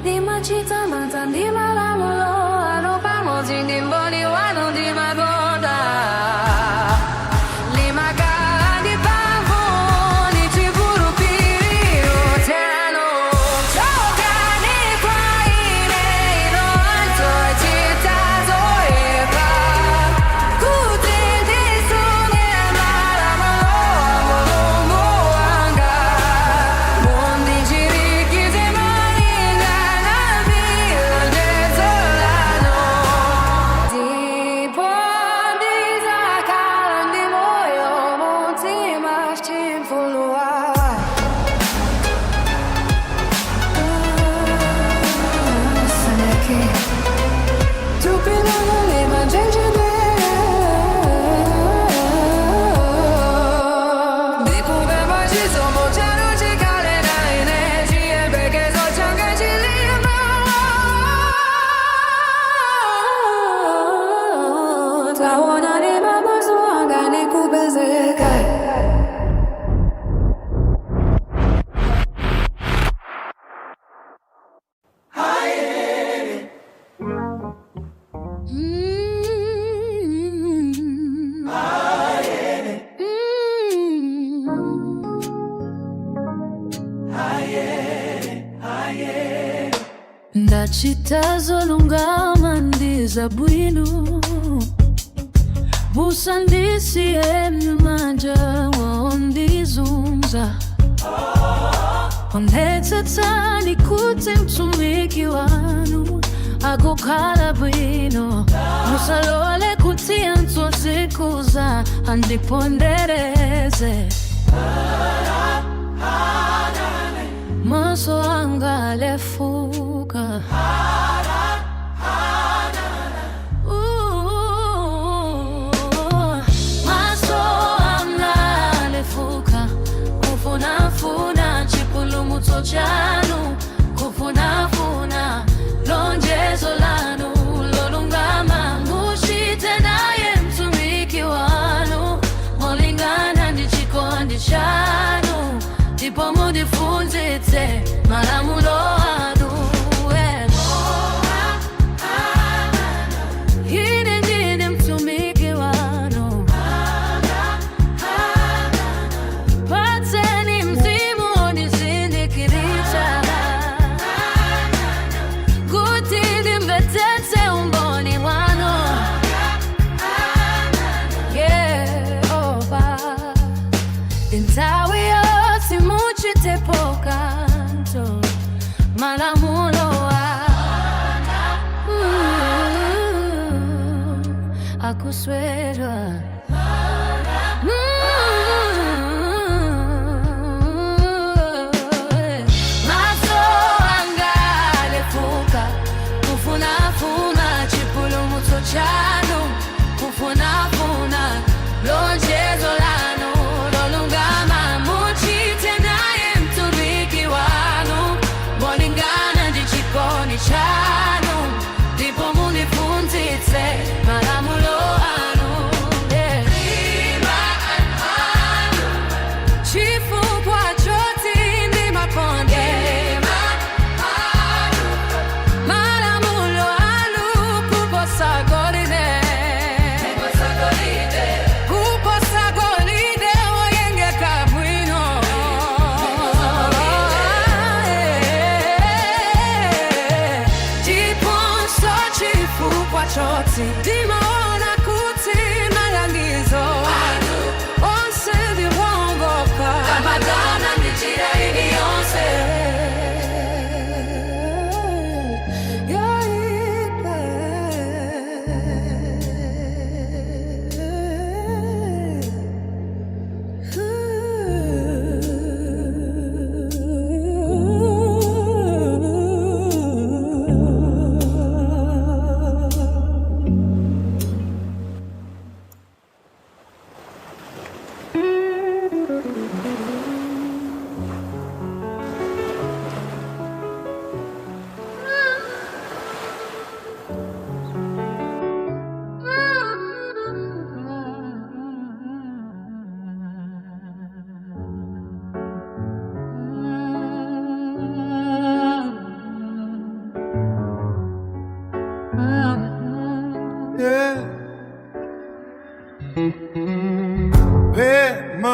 ndimachita mantha ndi malamulo anu, pamodzi ndi mboni wanu ndimakonda. Limakhala ndi mphamvu ndi chikhulupiriro chanu. Chokani kwa ine, inu anthu ochita zoipa, kuti ndisunge malamulo a Mulungu wanga. Mundichirikize molingana ndi lonjezo lanu, ndipo ndidzakhala ndi moyo mumtima chimfuluwa. Saneki. Thupi langa limanjenjemera. Ndikupempha chisomo chanu chikhale na ine, chiyembekezo changa chilimba. Taonani maso anga nikupezeka. Ndachita zolungama ndi zabwino, musandisiye m'manja mwa ondizunza. Onetsetsani kuti mtumiki wanu akukhala bwino, musalole kuti anthu odzikuza andipondereze. Maso anga alefuka. Ooh, maso anga alefuka kufunafuna chipulumutso chanu, kufunafuna lonjezo lanu lolungama. Muchite naye mtumiki wanu molingana ndi chikondi chanu, ndipo mundiphunzitse malamulo anu. Ine ndine mtumiki wanu, patseni mzimu wondizindikiritsa, kuti ndimvetsetse umboni wanu. Yehova, nthawi yonse muchitepo kanthu malamulo anu akuswedwa. Maso anga alefuka kufunafuna chipulumutso chanu, kufunafuna lonjezo lanu lolungama. Muchite naye mtumiki wanu molingana ndi chikondi chanu, ndipo mundiphunzitse malamulo anu.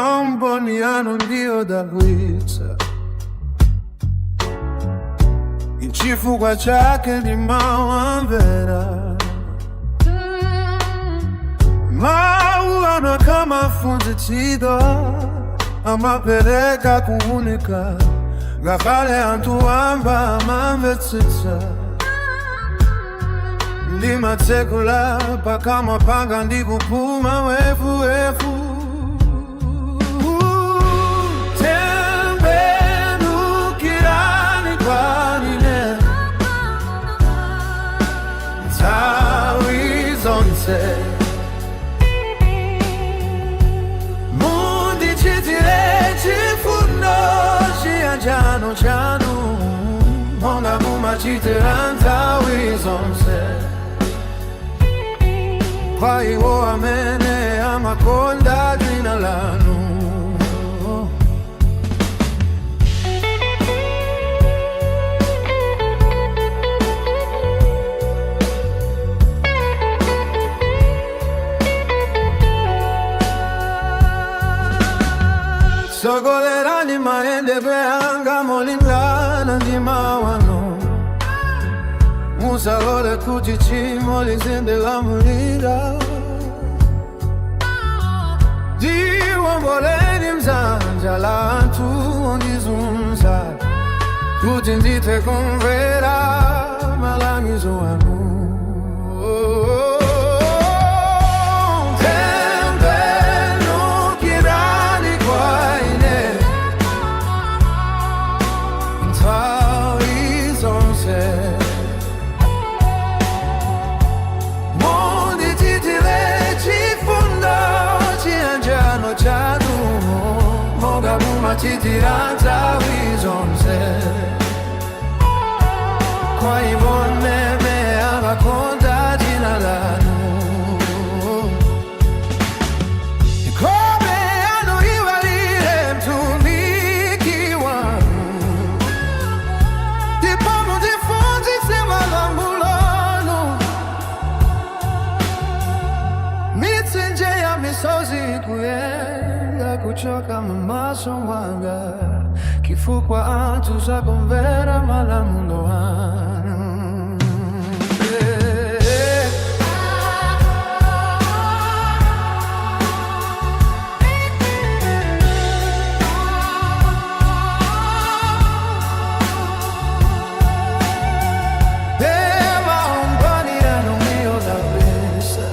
Maumboni anu ndiodabwitsa, nchifukwa chake ndimawamvera. Mawu anu akamaphunzitsidwa amapereka kuunika, ngakhale anthu wamba amamvetsetsa. Ndimatsekula pakamwa panga ndikupuma wefuwefu. Tembenukirani kwa ine nthawi zonse, mundichitire chifundo chiyanjano chanu monga mumachitira nthawi zonse kwa iwo amene amakonda dzina lanu. Tsogolerani mayendedwe anga molingana ndi mawu anu, musalole kuti tchimo lizindilamulira. Ndiwomboleni m'dzanja la anthu ondizunza, kuti ndithe kumvera malangizo anu. Tembenukirani kwa ine nthawi zonse, mundichitire chifundo chiyanjano chanu monga mumachitira nthawi zonse kwa iwo amene amakonda dzina lanu. Nkhope yanu iwalire mtumiki wanu, ndipo mundiphunzitse malamulo anu. Mitsinje ya misozi ikuyenda kuchoka mumaso mwanga chifukwa anthu sakumvera malamulo anu. Yeah. Maumboni anu ndiodabwitsa,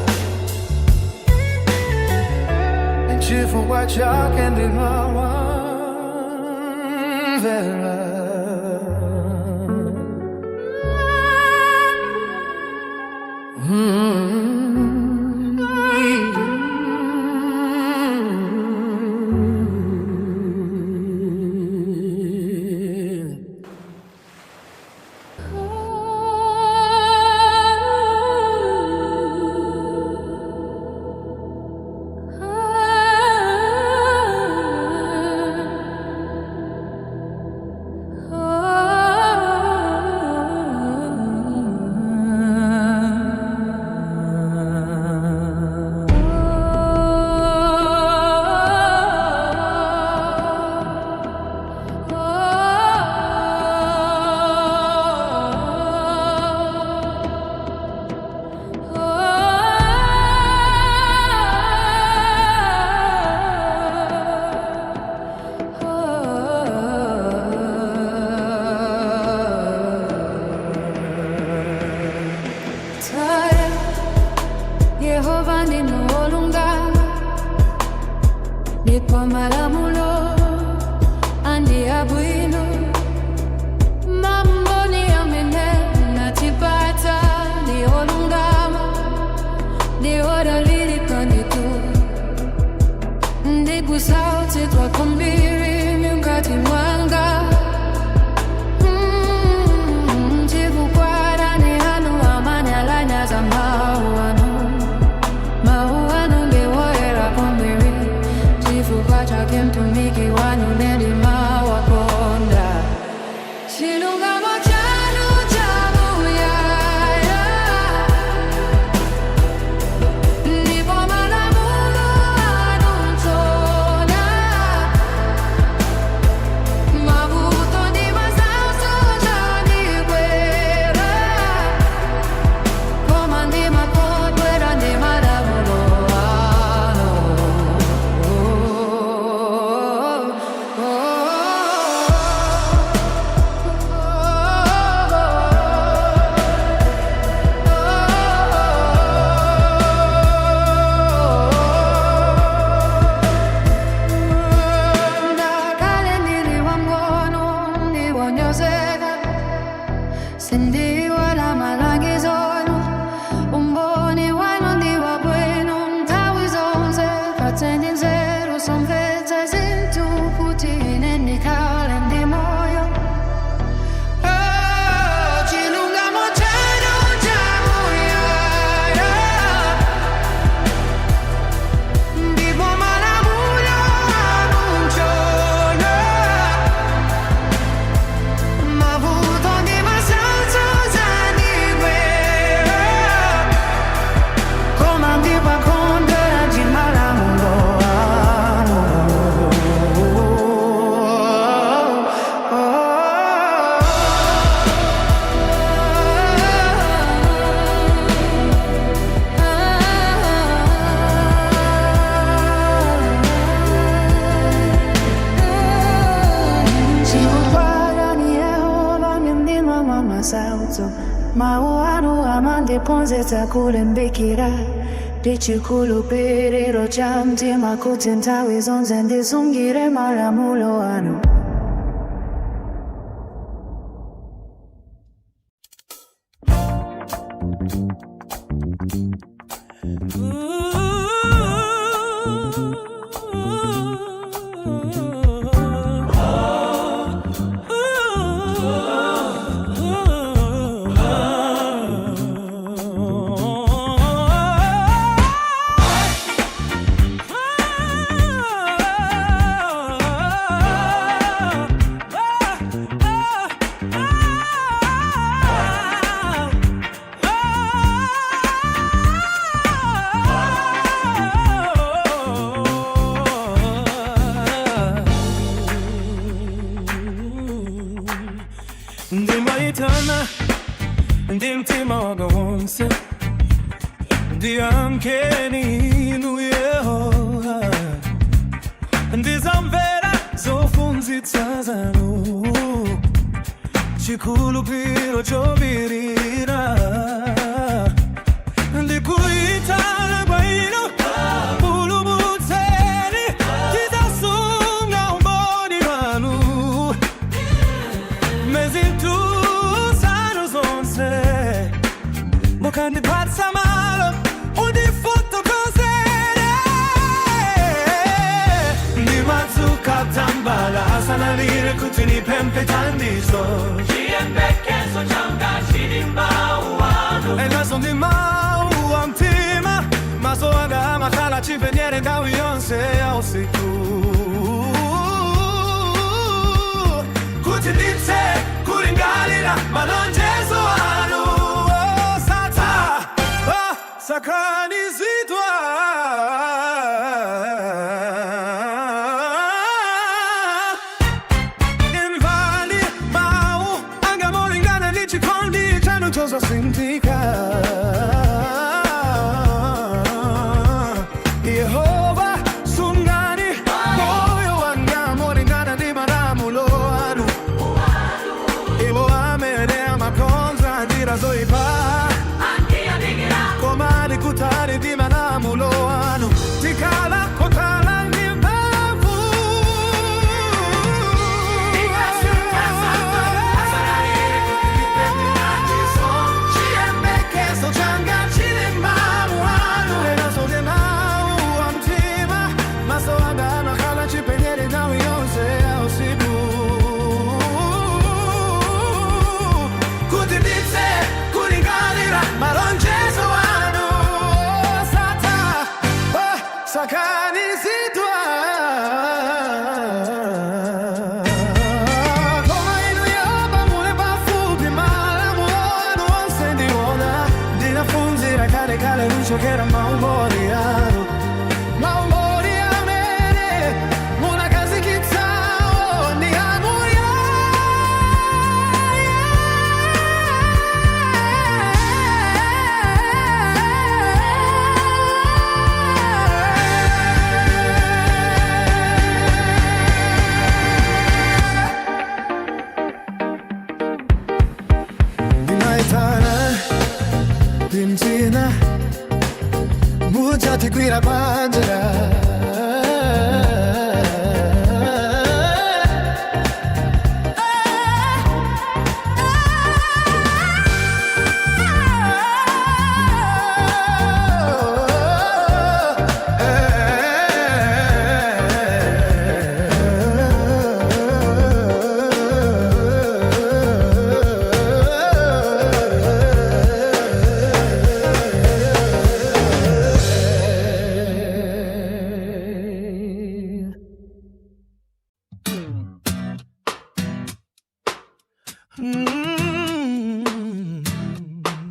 chifukwa chake ndimawamvera. Taya, Yehova ndinu olungama, ndipo malamulo anu ndi abwino. Maumboni amene munatipatsa ndi olungama, ndi odalirika ndithu. Ndikusautsidwa kwambiri mkati mwanga, chifukwa adani anu amanyalanyaza mawu anu. Mawu anu ndi woyera kwambiri, chifukwa chake mtumiki wanu ndimawakonda. Chilungamo chanu chamuyaya, ndipo malamulo anu nchoonadi. chipulumutso. Mawu anu amandiphunzitsa kulimbikira ndi chikhulupiriro cha mtima kuti nthawi zonse ndisungire malamulo anu. Ndimaitana ndi mtima wanga wonse, ndiyankheni inu Yehova. Ndizamvera zophunzitsa zanu, chikhulupiro chobirira. Ndikuitana kwa inu, pulumutseni. Ndizasunga umboni wanu muzinthu zanu zonse. Mukandipatsa malo undifotokozere. Ndimadzuka tambala asanalire kuti nipemphe thandizo. Chiyembekezo changa chili m'mawu anu. Enaso ndi mawu a mtima, maso anga amakhala chipenyere nthawi yonse ya usiku kuti ndithe kulingalira malonjezo anu osatha sakanizidwa. Imvani mawu anga molingana ndi chikondi chanu chosasinthika. Yehova, sungani moyo wanga molingana ndi malamulo anu. Iwo amene amakonza njira zoipa koma ali kutali ndi malamulo anu, tikhala okhala ndi mphamvu. Chiyembekezo changa chili m'mawu anu. Enaso ndi mawu a mtima, maso anga amakhala chipenyere nthawi yonse ya usiku kuti ndithe kulingalira malonjezo anu osatha sakanizidwa. Koma inu Yehova muli pafupi, malamulo anu onse ndiona. Ndinaphunzira kalekale kuchokera maumboni anu, maumboni amene munakhazikitsawo ndi amuyaya. Ndimaitana ndimdzina mudzatikwira panjira.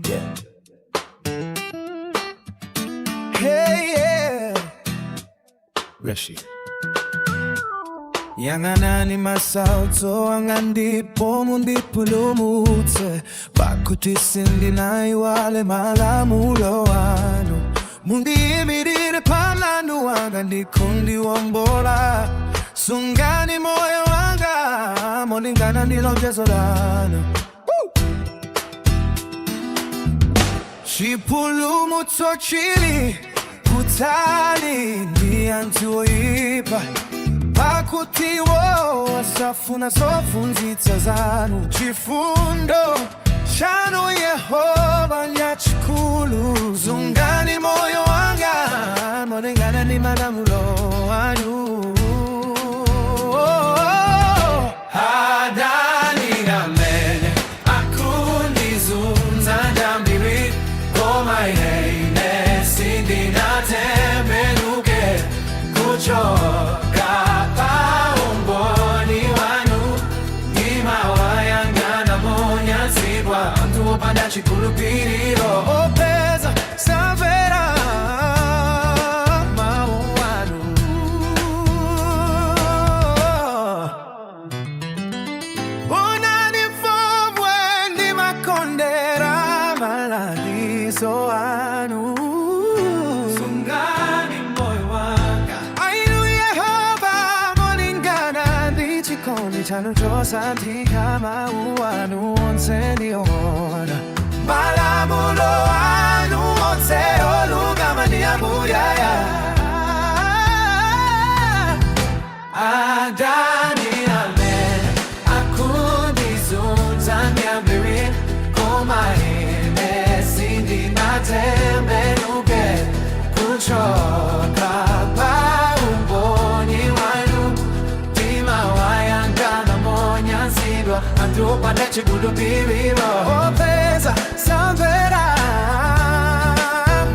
Yeah. Hey, yeah. Reshi. Yang'anani masautso anga ndipo mundipulumutse, pakuti sindinaiwale malamulo anu. Mundiyimirire pa mlandu wanga ndi kundiwombola. Sungani moyo wanga molingana ndi lonjezo lanu. Chipulumutso chili kutali ndi anthu oipa, pakuti iwo safuna zophunzitsa zanu. Chifundo chanu, Yehova, nchachikulu. Sungani moyo wanga molingana ndi malamulo anu. Adani amene akundizunza ndi ambiri, koma ine sindinatembenuke kuchoka pa umboni wanu. Ndimawayang'ana monyansidwa anthu opanda chikhulupiriro. Popeza samvera mawu anu. Onani momwe ndimakondera malangizo anu. Sungani moyo wanga. Inu Yehova, molingana ndi chikondi chanu chosasinthika, mawu anu onse ndi oona. Malamulo anu onse olungama ndi amuyaya. Adani amene akundizunza ndi ambiri, koma ine sindinatembenuke kuchoka pa umboni wanu. Ndimawayang'ana monyansidwa anthu opanda chikhulupiriro. Popeza samvera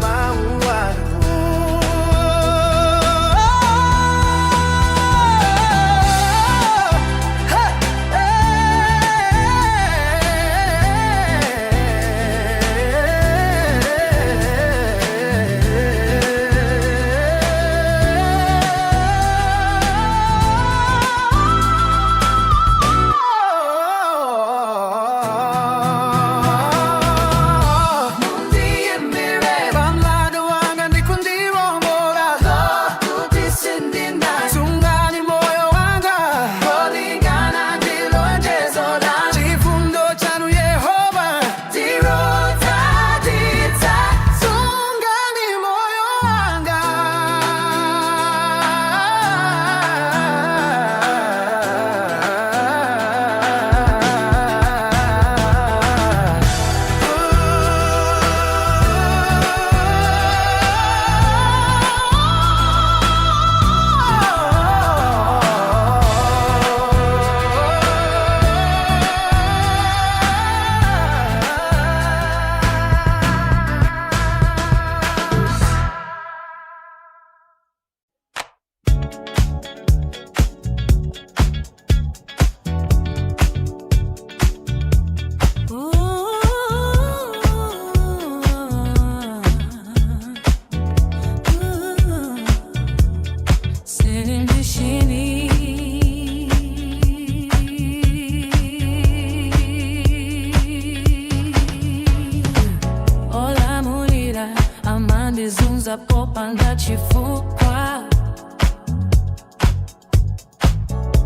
mawu anu. Hey, hey. Pamlandu wanga ndi kundiwombola. Sungani moyo wanga chifundo chanu, Yehova. Sungani moyo wanga. Senin düşeni. Olamulira amandizunza popanda chifukwa,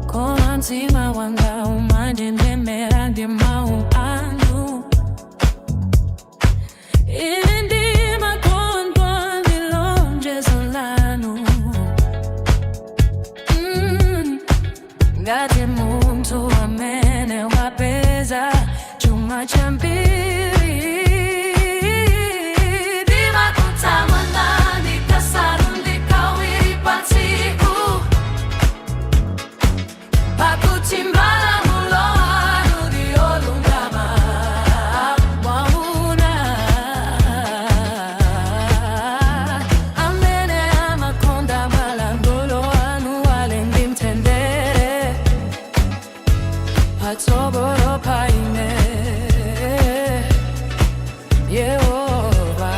koma mtima wanga umanjenjemera ndi mawu anu. Ine ndimakondwa ndi lonjezo lanu. Ngati munthu amene wapeza chuma chambiri, ndimakutamandani kasanu ndi kawiri pa tsiku, pakuti malamulo anu ndi olungama. Mwaona amene amakonda malamulo anu ali ndi mtendere patsogolo pa ine. Yehova,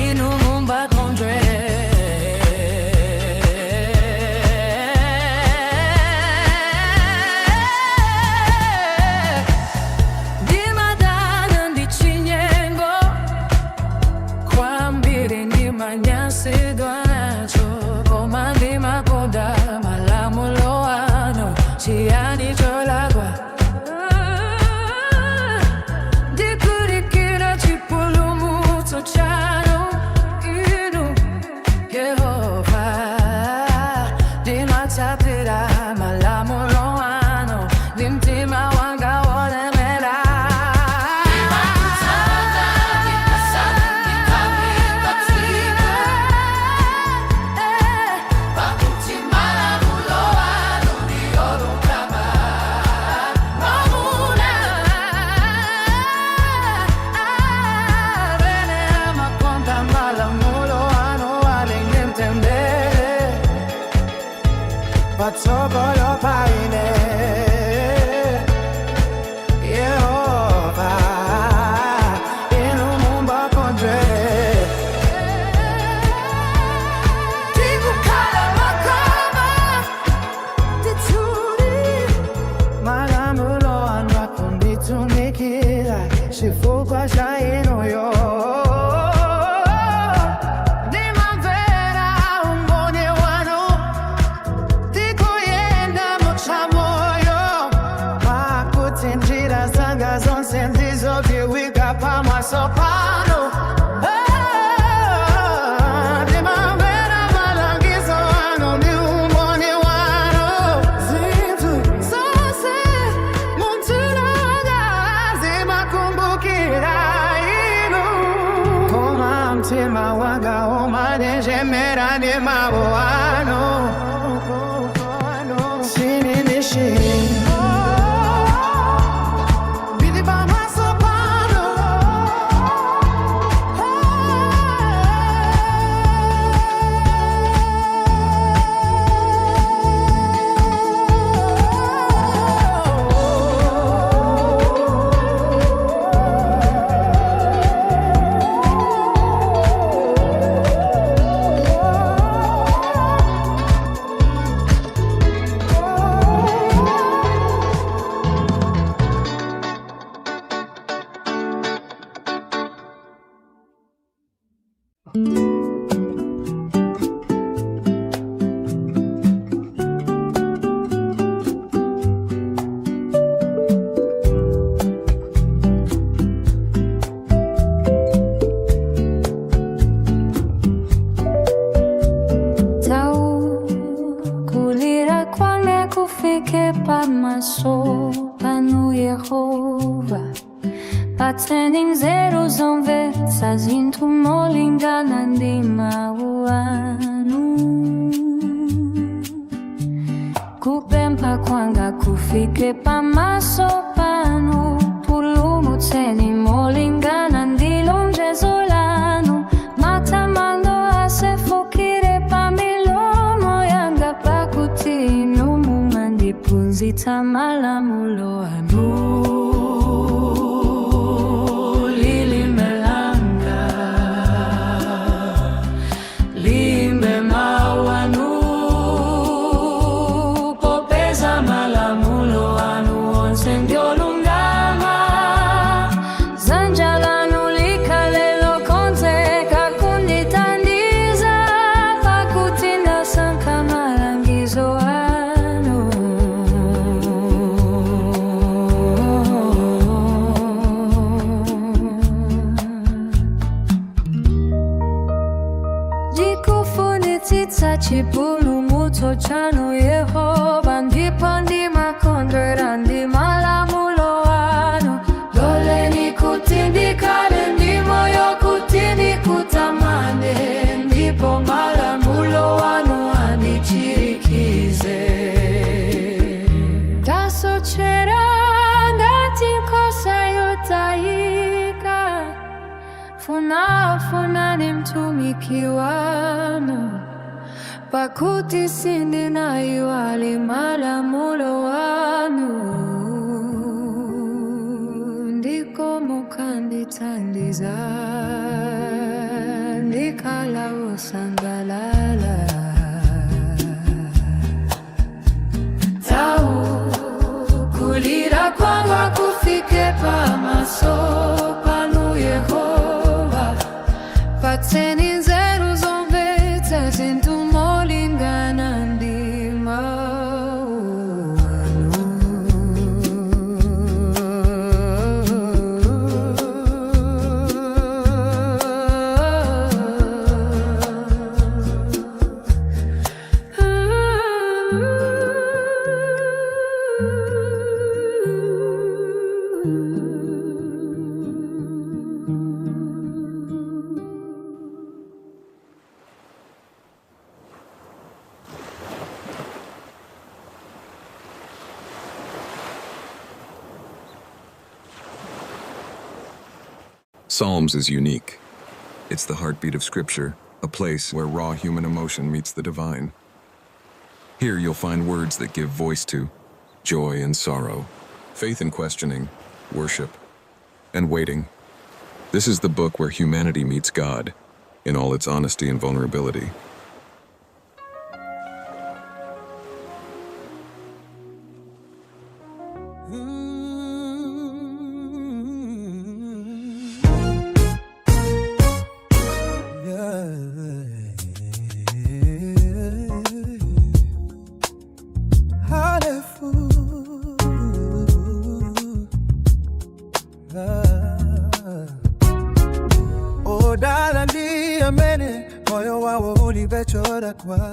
inu mumbakondwe. Ndimadana ndi chinyengo kwambiri, ndimanyansidwa nacho, koma ndimakonda malamulo anu. Chiyani cholakwa? Ndimatsatira malamulo anu ndi mtima wanga wolemera. Pakuti malamulo anu ndi olungama. Mwamuna amene amakonda malamulo anu ali ndi mtendere patsogolo pa ine. Yehova, inu mungakondwere. Ndikukhala makama ndithudi. Malamulo anu akunditumikira chifukwa cha inuyo. Ndimamvera umboni wanu, ndikuyenda muchamoyo, pakuti njira zanga zonse ndizodziwika pamaso panu. Ah, ndimamvera malangizo anu ndi umboni wanu. Zinthu zonse mumtima wanga zimakumbukira inu, koma mtima wanga umanjenjemera ndi mawu anu. Sininishi. Ndili pamaso panu. Tau kulira kwanga kufike pamaso panu Yehova, patseni nzeru zomvetsa zinthu molingana ndi mawu anu. Kupempha kwanga kufike pamaso panu, pulumutseni molingana ndi lonjezo lanu. Matamando asefukire pa milomo yanga, pakuti inu mumandiphunzitsa malamulo anu. Lilime langa liimbe mawu anu, popeza malamulo anu onse ndiolungama. Dzanja lanu likhale lokonzeka kundithandiza, pakuti ndasankha malangizo anu. Ndikufunitsitsa chipulumutso chanu Yehova, ndipo ndimakondwera ndi malamulo anu. Loleni kuti ndikhale ndi moyo kuti ndikutamande, ndipo malamulo anu andichirikize. Ndasochera ngati nkhosa yotayika, funafunani mtumiki wanu, pakuti sindinaiwale malamulo anu. Ndiko mukandithandiza, ndikhala wosangalala. Tau kulira kwanga kufike pamaso panu Yehova, Patseni nzeru zomvetsa zinthu molingana ndi mawu anu. Psalms is unique. It's the heartbeat of Scripture, a place where raw human emotion meets the divine. Here you'll find words that give voice to joy and sorrow, faith and questioning, worship, and waiting. This is the book where humanity meets God in all its honesty and vulnerability. Halefu. Odala ndi amene moyo wawo ulibe cholakwa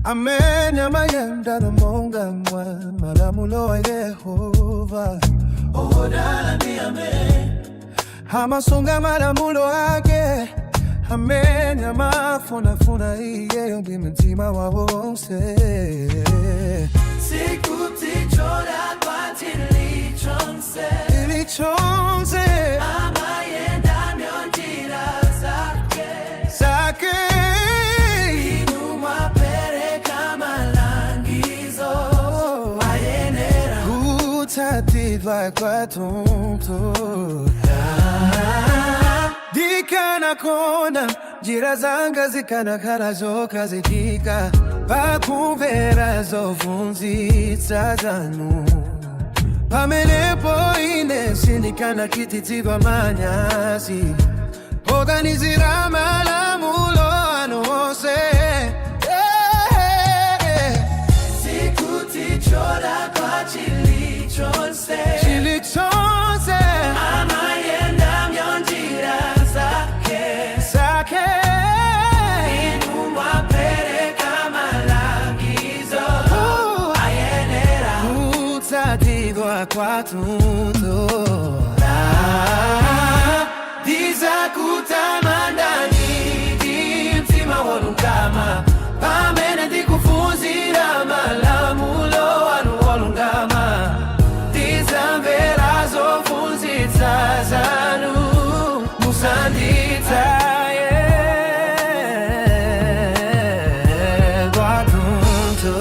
amene amayenda monga mwa malamulo a Yehova. Odala ndi amene amasunga malamulo ake, amene amafunafuna iyeyo ndi mtima wawo wonse. Sikuti cholakwa chilichonse. Chilichonse. Amayenda m'njira zake. Zake. Inu mwapereka malangizo ayenera kutsatidwa kwathunthu. Ndikanakonda njira zanga zikanakhala zokhazikika pakumvera zophunzitsa zanu, pamenepo ine sindikanachititsidwa manyazi poganizira malamulo anu onse. Yeah. Sikuti cholakwa chilichonse. Chilichonse. Amayenda m'njira zake. Zake. Inu mwapereka malangizo ayenera kutsatidwa kwathunthu. Ndizakutamandani ndi mtima wolungama pamene ndikuphunzira malamulo anu olungama. Ndizamvera zophunzitsa zanu, musanditaye kwathunthu.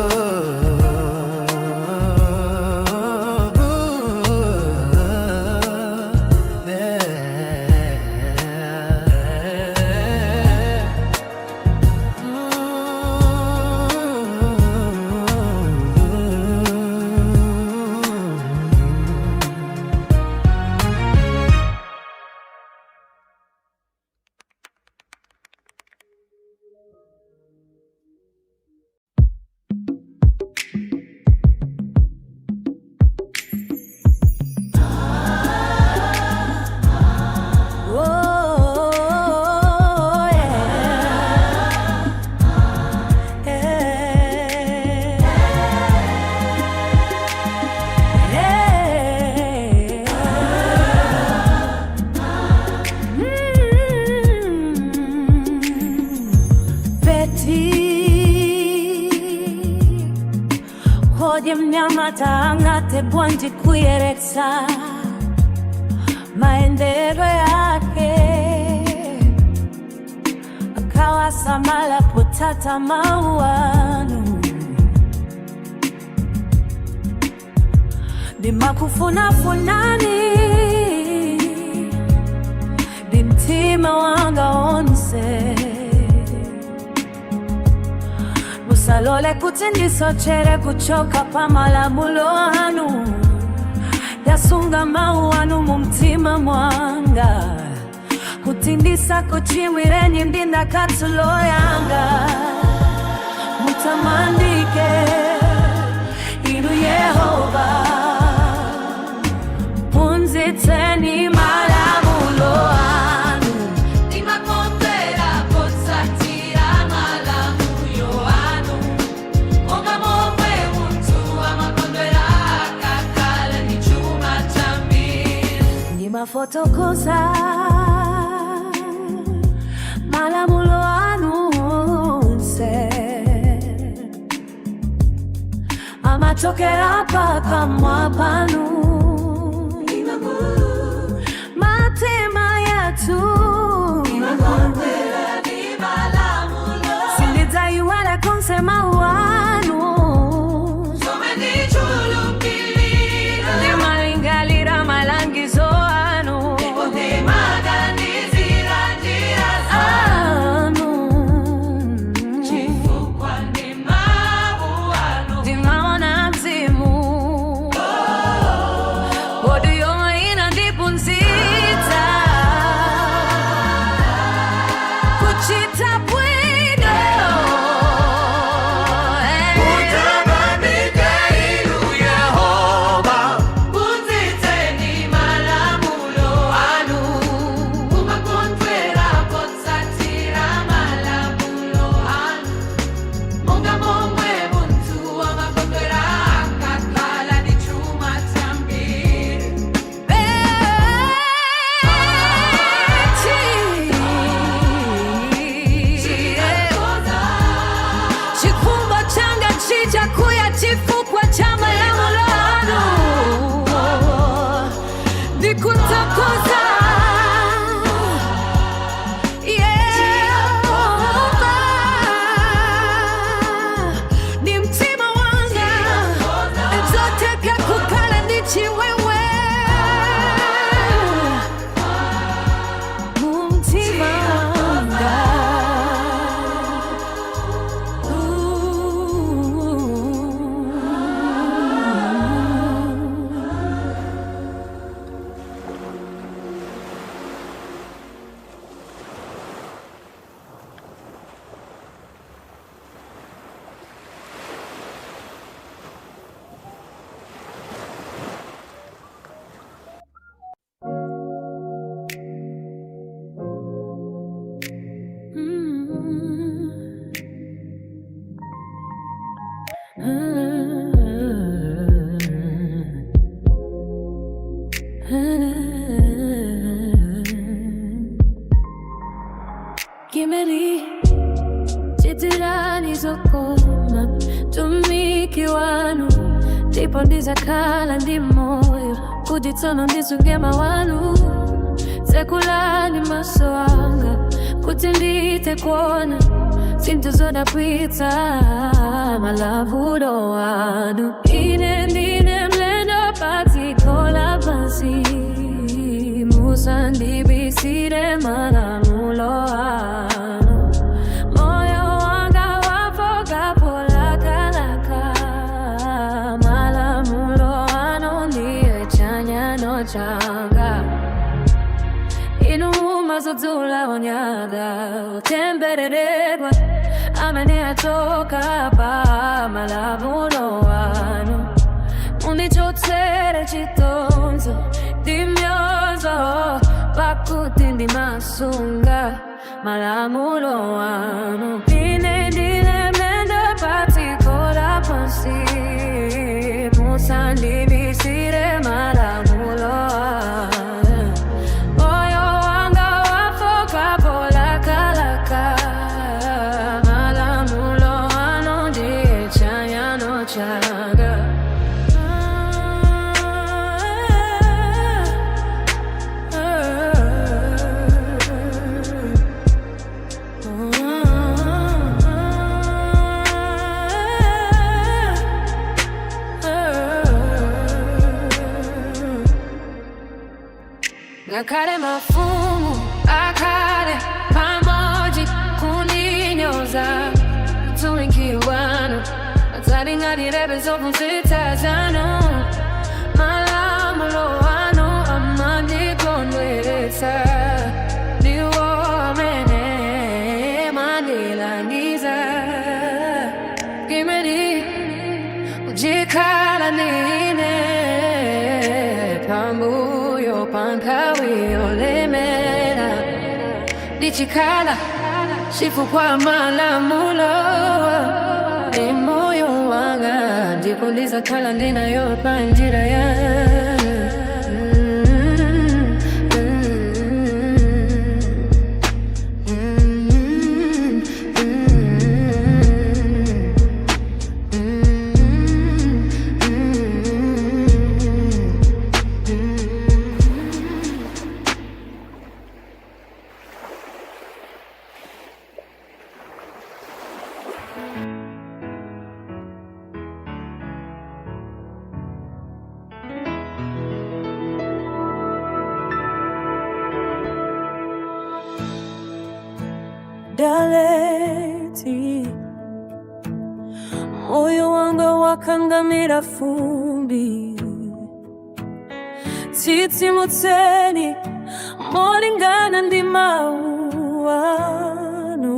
Oh, yeah. Yeah. Yeah. Betty, kodi mnyamata angathe bwanji kuyeretsa maendedwe ake akawasamala potsata mawu anu? Ndimakufunafunani ndi mtima wanga wonse, musalole kuti ndisochere kuchoka pa malamulo anu. Ndasunga mawu anu mu mtima mwanga kuti ndisakuchimwireni ndi ndakatulo yanga. Mutamandike inu Yehova, phunzitseni malamulo anu. Ndimakondwera potsatira malamulo anu, monga momwe munthu amakondwera akakhala ndi chuma chambiri. Ndimafotokoza malamulo anu onse, amachokera pakamwa panu. Matema. chifukwa cha malamulo anu ndikuthokoza Yehova ndi mtima wanga n'zotheka kukhala ndi chimwemwe mumtima wanga. Ooh. Kimeli chitirani zokoma mtumiki wanu ndipo ndizakhala ndi moyo kuti tsono ndisunge mawu anu tsekulani maso anga kuti ndithe kuona zinthu zodabwitsa malamulo anu ine ndine mlendo padziko lapansi musandibisire malamulo anu moyo wanga wafooka polakalaka malamulo anu ndiye chanyano changa inu mumadzudzula onyada otembereredwa amene achoka pa malamulo anu mundichotsere chitonzo ndi mnyozo pakuti ndimasunga malamulo anu ine ndine mlendo padziko lapansi musandibisire malamulo anu moyo wanga wafooka polakalaka malamulo anu ndiye chanyano changa. Ngakhale mafumu akhale pamodzi kundinyoza mtumiki wanu adzalingalirabe zophunzitsa zanu malamulo anu amandikondweretsa ndiwo amene amandilangiza Gimeli muzikhala ndine pambuyo pa nthawi yolemera ndichikhala chifukwa malamulo ndi moyo wanga ndipo ndizakhala ndinayo pa njira yanu. Daleti, moyo wanga wakangamira fumbi, tsitsimutseni molingana ndi mawu anu.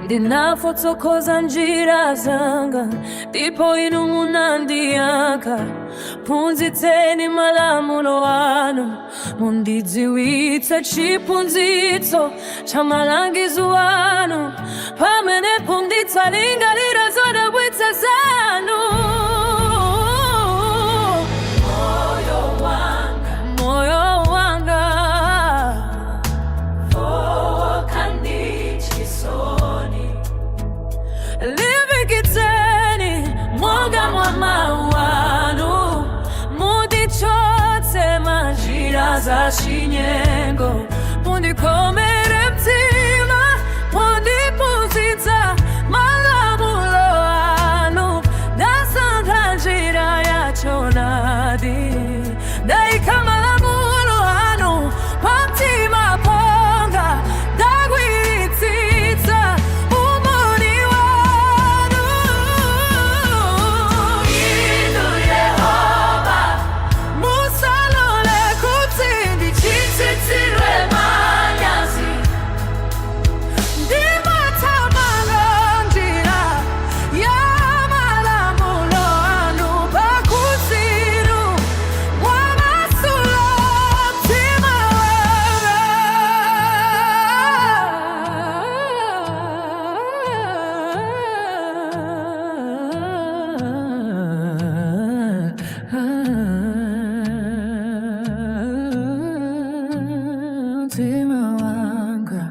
Ndinafotokoza njira zanga ndipo inu munandiyankha phunzitseni malamulo anu mundidziwitse chiphunzitso cha malangizo anu pamenepo ndidzalingalira zodabwitsa zanu. Moyo wanga, moyo wanga wafoka ndi chisoni. Limbikitseni monga mwa mau anu, mundichotse m'njira za chinyengo, mundikomere mtima, mundiphunzitsa malamulo anu. Ndasankha njira ya choonadi, ndaika malamulo anu pamtima panga, ndagwiritsitsa umboni wanu. Inu Yehova, musalole kuti ndichititsidwe manyazi. Ndimathamanga njira ya malamulo anu, pakuti inu mwamasula mtima wanga. Mtima wanga.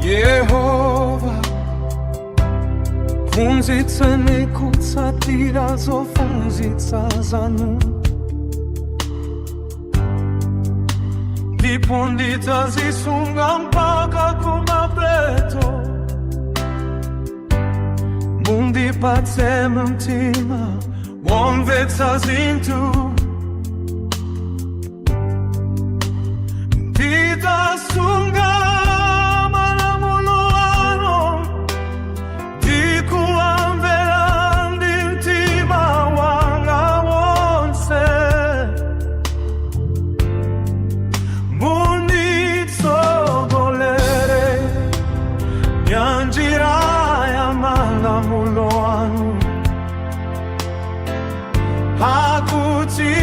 Yehova, phunzitseni kutsatira zophunzitsa zanu, ndipo ndidzazisunga mpaka kumapeto. Mundipatse mtima womvetsa zinthu, ndidzasunga malamulo anu ndikuwamvera ndi mtima wanga wonse. Munditsogolere m'njira ya malamulo anu, pakuti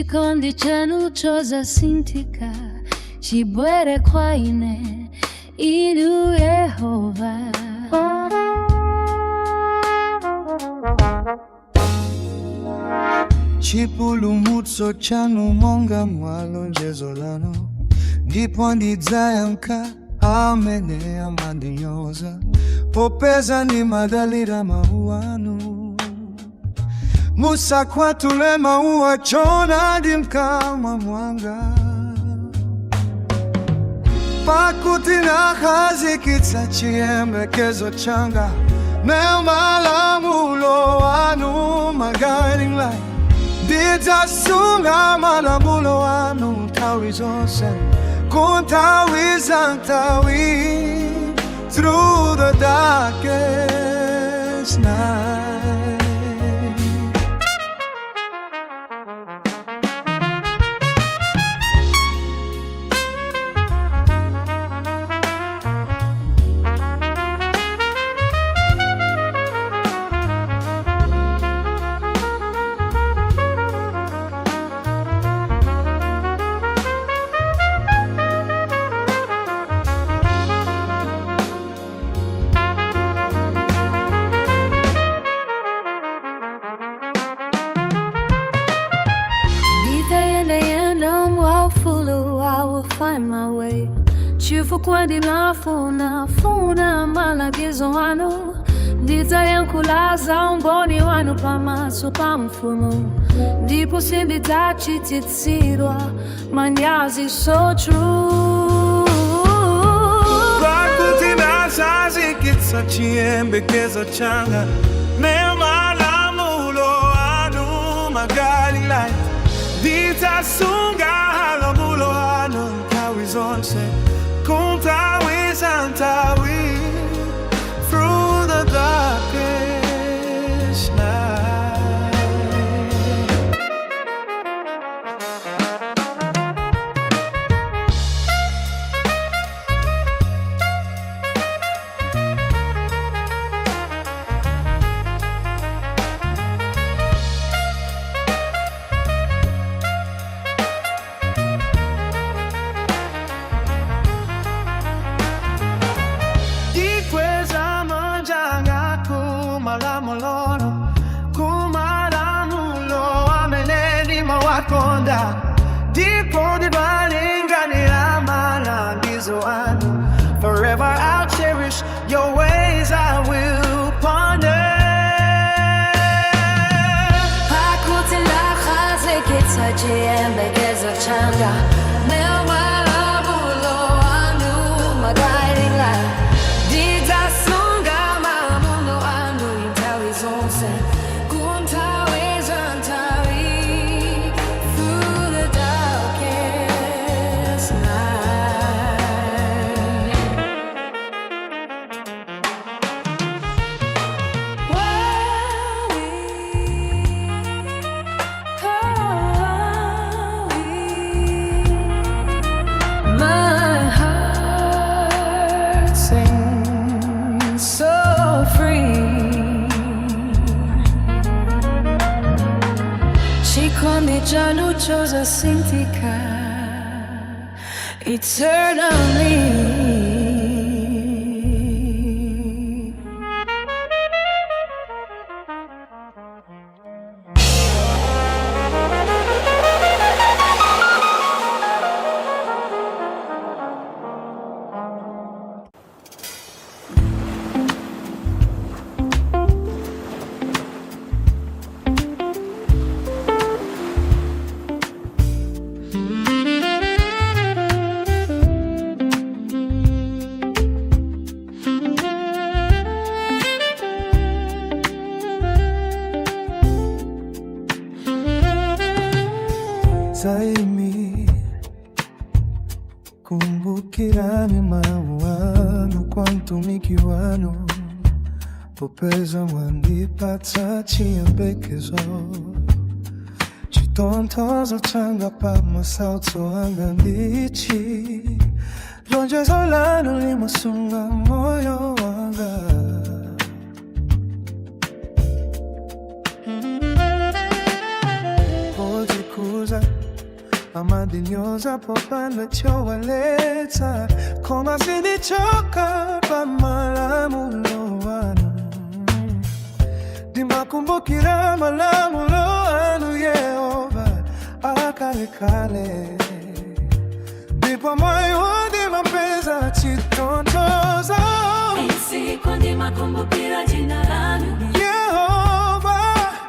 Chikondi chanu chosasinthika chibwere kwa ine, inu Yehova. Chipulumutso chanu monga mwa lonjezo lanu, ndipo ndidzayankha amene amandinyoza, popeza ndimadalira mawu anu. Musakwatule mawu a choonadi mkamwa mwanga, pakuti nakhazikitsa chiyembekezo changa m'malamulo anu. My guiding light, ndidzasunga malamulo anu nthawi zonse, kunthawi za nthawi, through the darkest night. Nditayendayenda mwaufulu, I will find my way, chifukwa ndimafuna malangizo anu. Ndidzayankhula za umboni wanu pamaso pa mfumu, ndipo sindidzachititsidwa manyazi. So true. Pakuti nakhazikitsa chiyembekezo changa m'malamulo anu. My guiding light, ndidzasunga malamulo anu nthawi zonse, kunthawi za nthawi, through the darkest night. Ndikweza manja anga kumalamulo, kumalamulo amene ndimawakonda, ndipo ndimalingalira malangizo anu. Forever I'll cherish your ways, I will ponder. Pakuti nakhazikitsa chiyembekezo changa m'malamulo anu. My guiding light, ndidzasunga malamulo anu nthawi zonse, kunthawi za nthawi, through the darkest night. Where we My heart sings so free. Chikondi chanu chosasinthika eternally. Saimi, kumbukirani mawu anu kwa mtumiki wanu, popeza mwandipatsa chiyembekezo. Chitonthozo changa pa masautso anga ndichi, lonjezo lanu limasunga moyo wanga. Podzikuza. Amandinyoza popanda chowaletsa, koma sindichoka pa malamulo anu. Ndimakumbukira malamulo anu, Yehova, akalekale, ndipo mwa iwo ndimapeza chitonthozo. Usiku ndimakumbukira dzina lanu. Yehova.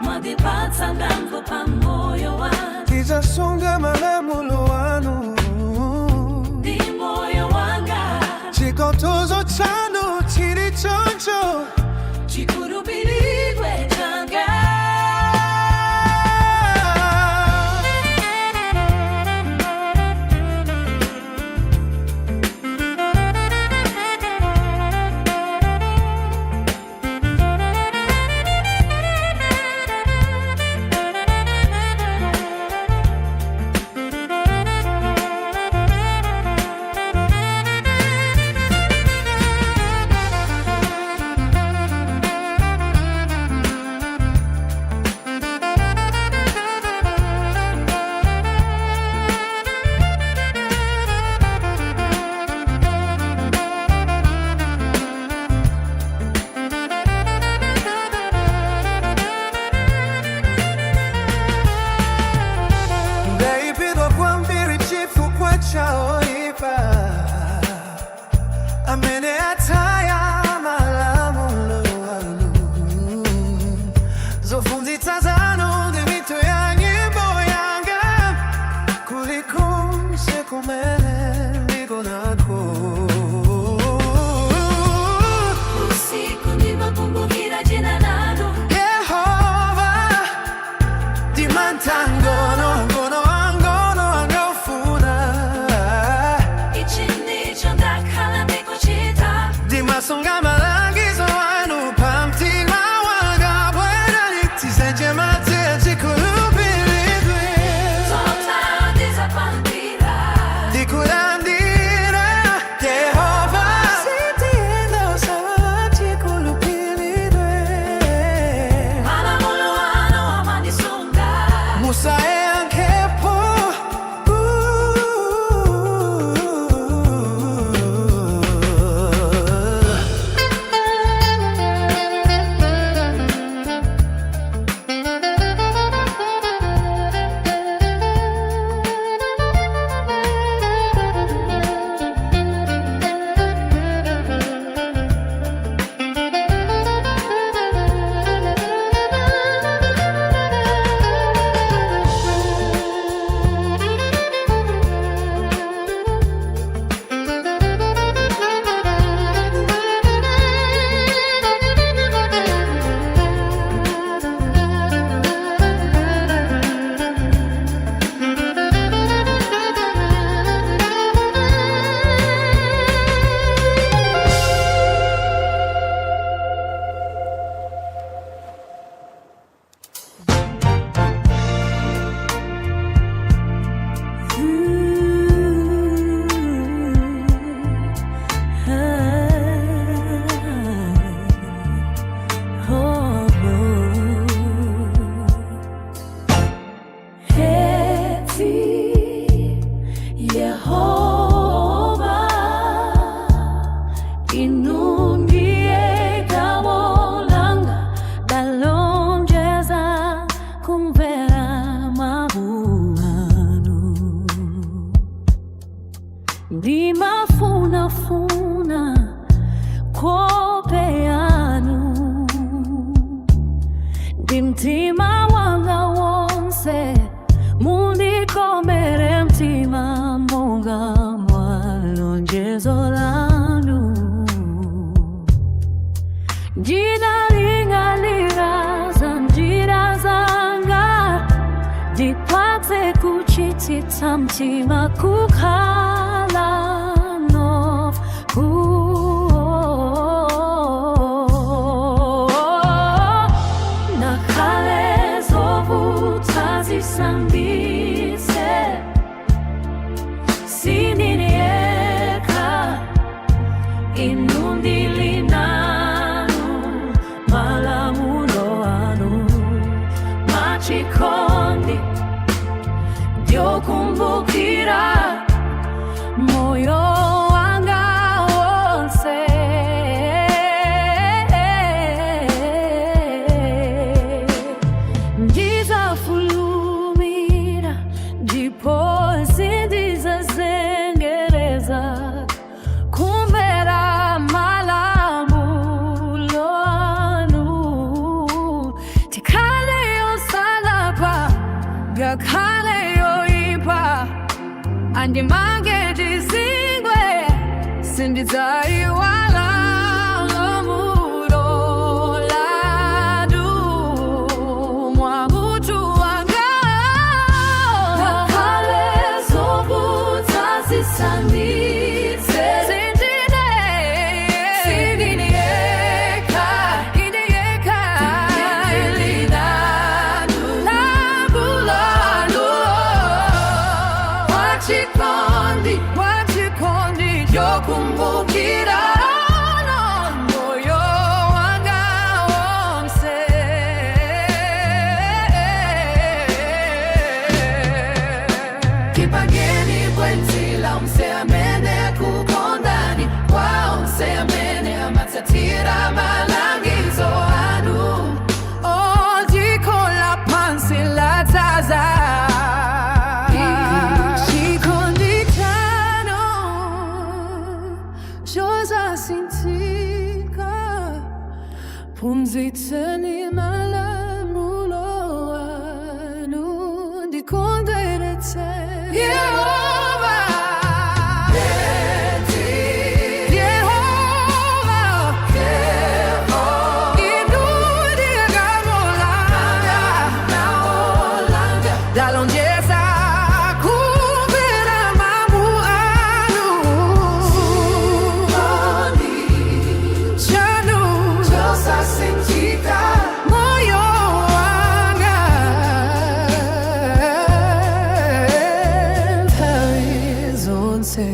Mwandipatsa mphamvu pa moyo wanga. Ndidzasunga malamulo anu. Ndi moyo wanga. Chitonthozo chanu chili choncho. Chikhulupiriro changa. Ndaipidwa kwambiri chifukwa cha oipa amene ataya malamulo anu. Zophunzitsa zanu ndi mitu ya nyimbo yanga kulikonse kumene ndigonako. Usiku ndimakumbukira dzina lanu. Yehova, ndimantangono ngono angono angofuna. Ichi ndicho ndakhala ndikuchita. Ndimasunga malangizo anu pamtima wanga. Bwerani tizenje madzi achikhulupiriro. Zothawa ndidzakwaniritsa. Ndikulandira, Yehova. Sitiyenda osalala chikhulupiriro. Malamulo anu amandisunga. Musayankhepo. Eti Yehova, inu ndiye gawo langa, ndalonjeza kumvera mawu anu. Ndimafunafuna nkhope yanu ndi mtima wanga wonse, mundikomere mtima monga mwa lonjezo lanu. Ndinalingalira za njira zanga, ndipatse kuchititsa mtima kukhala no. Ngakhale zovuta zisambise, sindili ndekha, inu ndili nanu. Malamulo anu mwachikondi ndiokumbuka. Andimange ndi zingwe, sindidzaiwala lamulo lanu mwa mutu wanga. Ngakhale zovuta zisanditse, sindine, sindine yekha, ine yekha, ndili nanu, lamulo lanu. Wachikondi, wachikondi, yokumbukira moyo wanga wonse. Tipangeni bwenzi la onse amene akukondani, kwa onse amene amatsatira malangizo anu. Oh, dziko lapansi ladzaza chikondi chanu chosasinthika. Phunzitseni malamulo anu, ndikondweretse Yehova, Yehova, Inu ndi gamo langa, ndalonjeza kumvera mawu anu. Chanu Chosasinthika. moyo wanga nthawi zonse.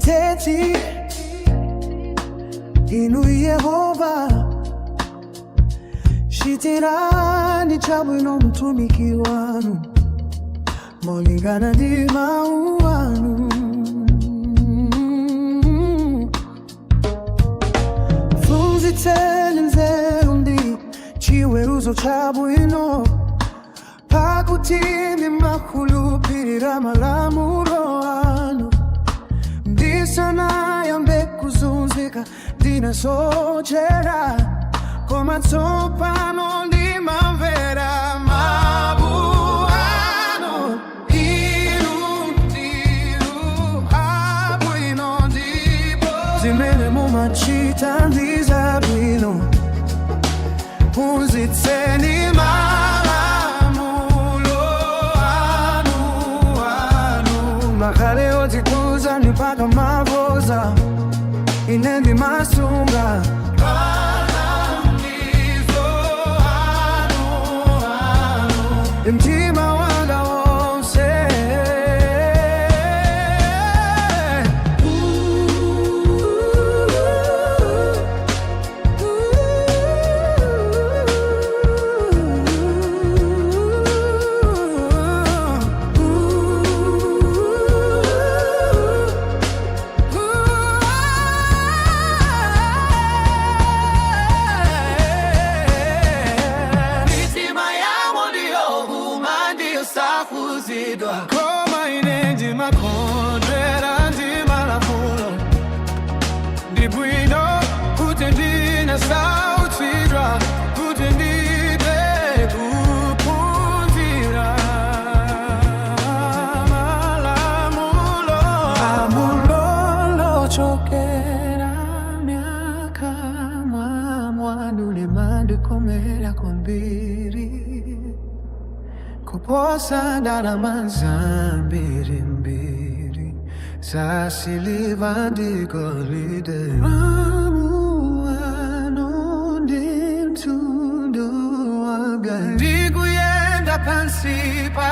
Teti inu Yehova, chitirani chabwino mtumiki wanu molingana ndi mawu anu. Phunzitseni nzeru ndi chiweruzo chabwino, pakuti ndimakhulupirira malamulo anu. Ndisanayambe kuzunzika ndinasochera, koma tsopano ndimamvera mawu anu. Inu ndinu abwino ndipo zimene mumachita ndi zabwino. Phunzitseni malamulo anu, anu. Ngakhale odzikuza mpaka maboza, ine ndimasunga malangizo anu, anu. Mtima wanga wonse. Mitima yawo ndiyowuma ndiyosakuzidwa, Koma ine ndimakondwera ndi malamulo. Ndi bwino kuti ndinasautsidwa kuti ndithe kuphunzira malamulo. Lamulo lochokera m'kamwa mwanu limandikomera kwambiri kuposa ndalama zambirimbiri za siliva ndi golide. Mawu anu ndi mtundu wanga, Ndikuyenda pansi pa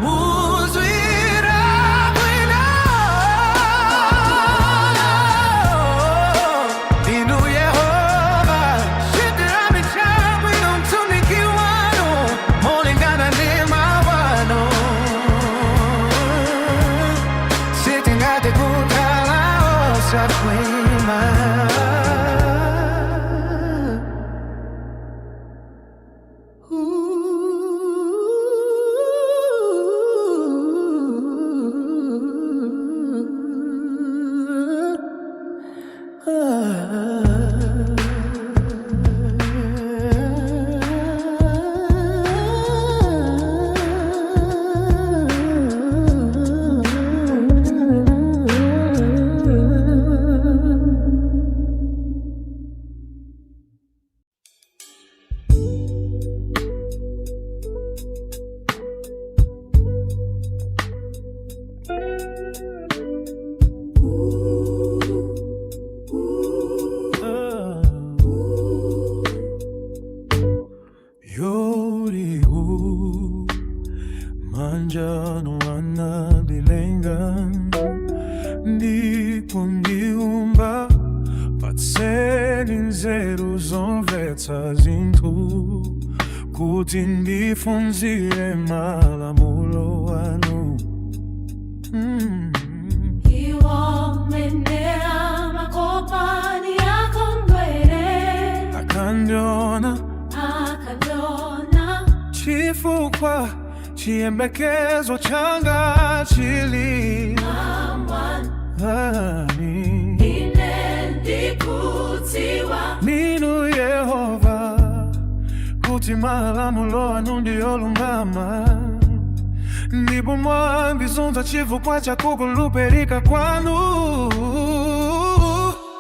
muzwira bwino. Inu Yehova, chitirani chabwino mtumiki wanu molingana ndi mawu anu. Sitingathe kukhala osakhwima. nzeru zomvetsa zinthu, kuti ndiphunzire malamulo anu. Iwo amene amakuopani akondwere. Akandiona, Akandiona. Chifukwa chiyembekezo changa chili Ani. Ine ndikudziwa Ndinu Yehova, kuti malamulo anu ndiolungama, ndipo mwandizunza chifukwa cha kukhulupirika kwanu.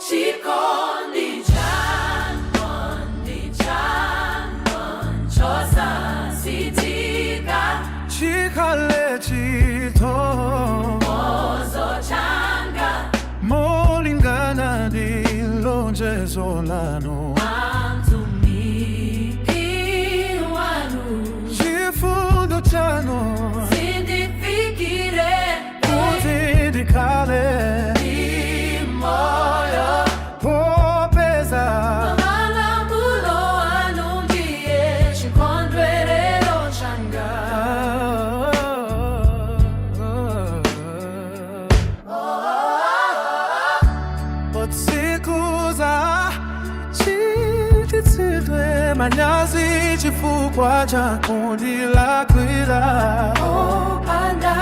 Chikondi chanu chosasinthika. Chikhale Ozo changa molingana ndi lonjezo lanu. Mtumiki wanu. Chifundo chanu Chindifikire. Kuti ndikhale Moyo. Popeza Malamulo anu ndiye chikondwerero changa. Patsiku sadzachititsidwe manyazi chifukwa cha kundilakwira. Opanda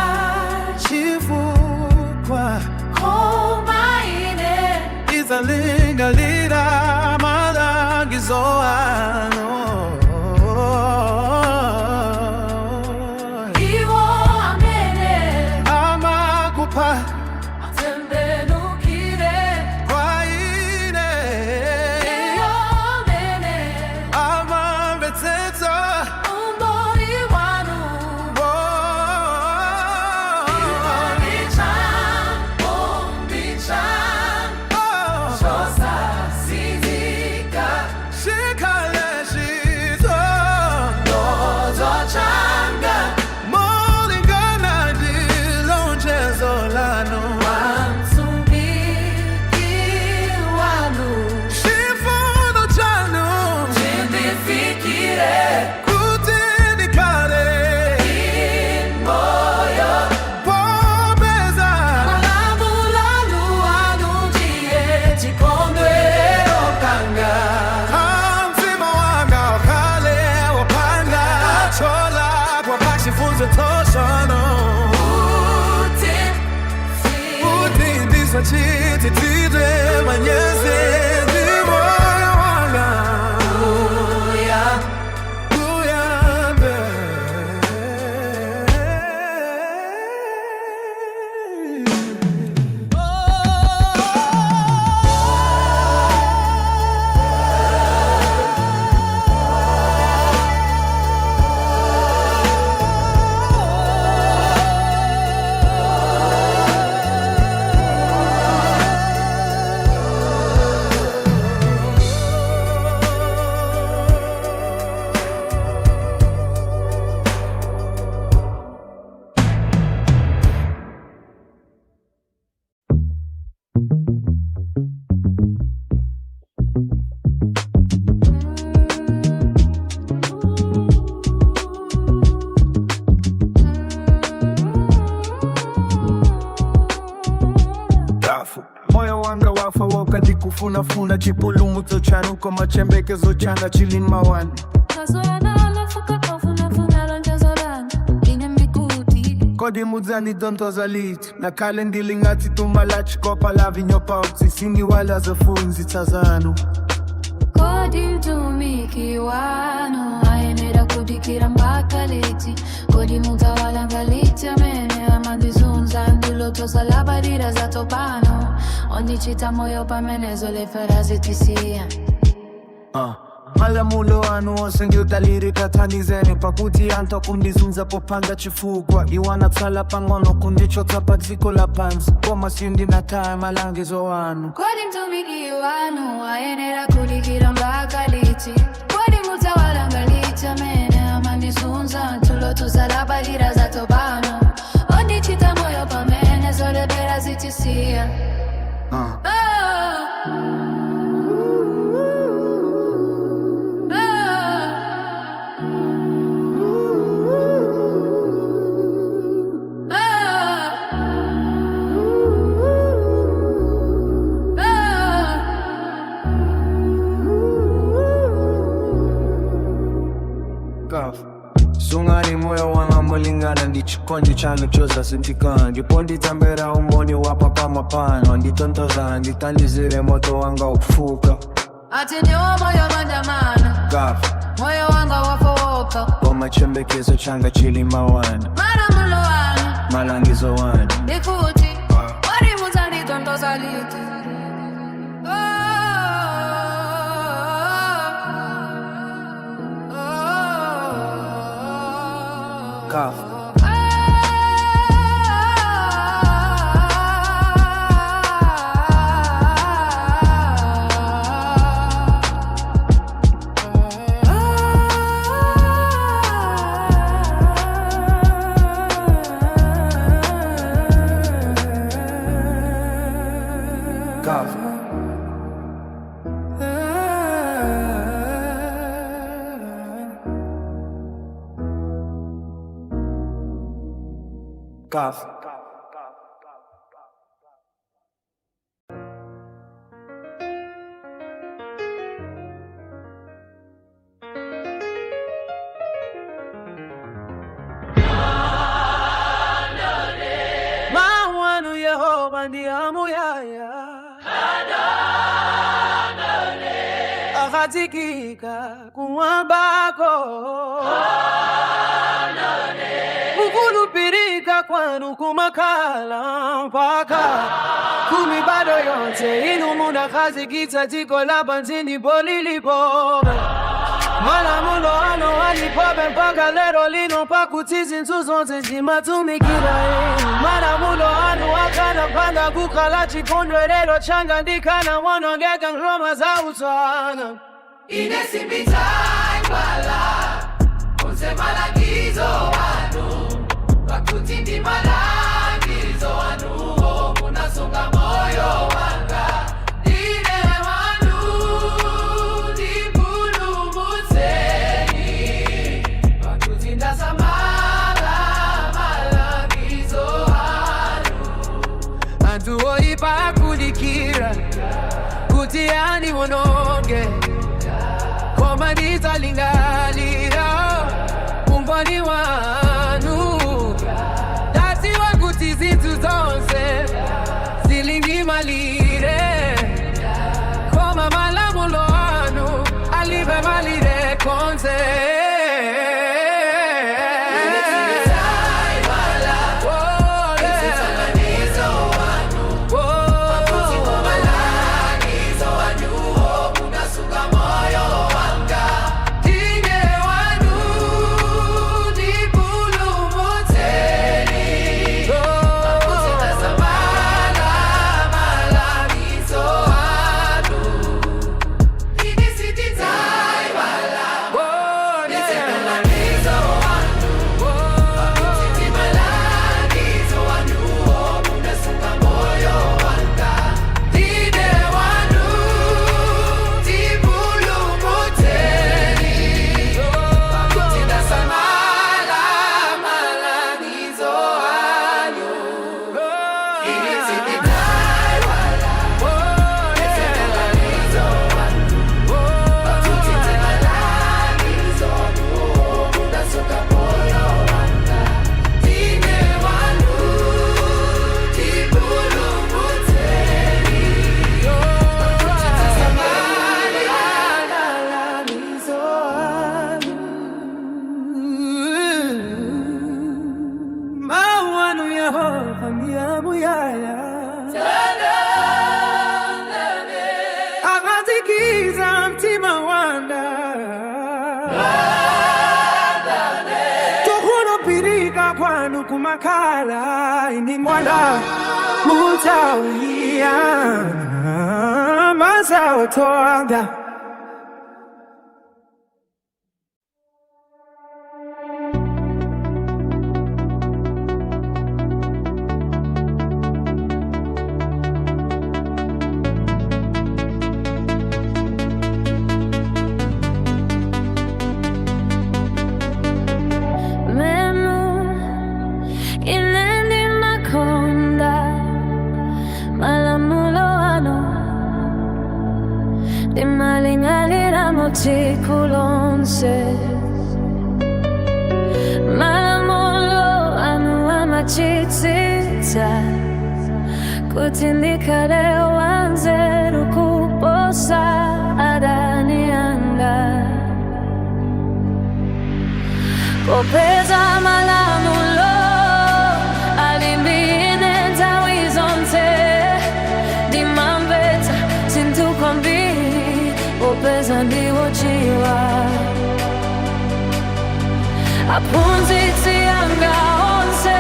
chifukwa koma ine ndidzalingalira malangizo anu. Iwo amene Amakupa atembenukire kwa ine. Iwo amene Amamvetsetsa. Umboni wanu. Oh. Chikondi Oh. chosasinthika. Chikhale Ozo changa molingana ndi lonjezo lanu. Mtumiki wanu. Chifundo chanu Chindifikire. Kuti ndikhale Moyo. Popeza Malamulo anu ndiye chikondwerero changa. Mtima wanga ukhale wopanda cholakwa pa chiphunzitso chanu. Kuti Kuti ndisachititsidwe manyazi ndi moyo wanga. Uyambe. Tafu. Moyo wanga wafowoka ndikufunafuna chipulumutso chanu koma chiyembekezo changa chili m'mawu anu. Ine ndikuti Kodi mudzanditonthoza liti ngakhale ndili ngati thumba la chikopa la vinyo pautsi sindiiwala zophunzitsa zanu. Kodi mtumiki wanu ayenera kudikira mpaka liti? Kodi mudzawalanga liti amene amandizunza m'tulo tosalabadira zatsopano ondichita moyo pamene zolephera zitisiya? Malamulo anu onse ndiodalirika thandizeni pakuti anthu akundizunza popanda chifukwa iwo anatsala pang'ono kundichotsa pa dziko lapansi koma sindinataye malangizo anu. Kodi mtumiki wanu ayenera kudikira mpaka liti? Kodi mudzawalanga liti amene amandizunza m'tulo tosalabadira zatsopano ondichita moyo pamene zolephera zitisiya? Oh. Sungani moyo wanga molingana ndi chikondi chanu chosasinthika ndipo ndidzamvera umboni wa pakamwa panu nditonthoza ndithandizire moto wanga ukufuka Ati ndiwo moyo mandamana kafa moyo wanga wafowoka koma chiyembekezo changa chili m'mawu anu Malamulo anu malangizo anu ndikuti kodi mudzanditonthoza liti. Oh, oh, oh, oh. Kafa Kafa Kafa Mawu anu Yehova ndi amuyaya akhazikika kumwambako kukhulupirika kwanu kumakhala mpaka kumibadwo yonse inu munakhazikitsa dziko lapansi ndipo lilipo malamulo anu alipobe mpaka lero lino pakuti zinthu zonse zimatumikira inu malamulo anu akanapanda kukhala chikondwerero changa ndikanawonongeka m'ng'oma za usana Ine sindidzaiwala konse malangizo anu pakuti ndi malangizo anuwo munasunga moyo wanga ndine wanu ndipulumutseni pakuti ndasamala malangizo anu anthu oipa akudikira kuti andiwononge koma ndidzalingalira umboni wanu ndadziwa kuti zinthu zonse zili ndi malire koma malamulo anu alibe malire konse. Sindidzaiwala Oh, yeah. malangizo anu Oh. pakuti malangizo anuwo munasunga moyo wanga ndine wanu ndipulumutseni pakuti ndasamala malangizo anu ine sindidzaiwala Oh, yeah. malangizo anu pakuti malangizo anuwo munasunga moyo wanga ndine wanu ndipulumutseni pakuti ndasamala malangizo anu ine sindidzaiwala malangizo anu pakuti malangizo anuwo munasunga moyo wanga ndine wanu ndipulumutseni pakuti ndasamala Malangizo anu. Mawu anu Yehova ndi amuyaya akhazikitsa mtima wanga kukhulupirika kwanu kumakhala ine mwana mutauya masautwanga. Memu ine ndimakonda malamulo anu ndimalingalira tsiku lonse. Mumachititsa kuti ndikhale wanzeru kuposa adani anga. Popeza malamulo ali ndi ine nthawi zonse, ndimamvetsa zinthu kwambiri popeza ndiwadziwa. Aphunzitsi anga onse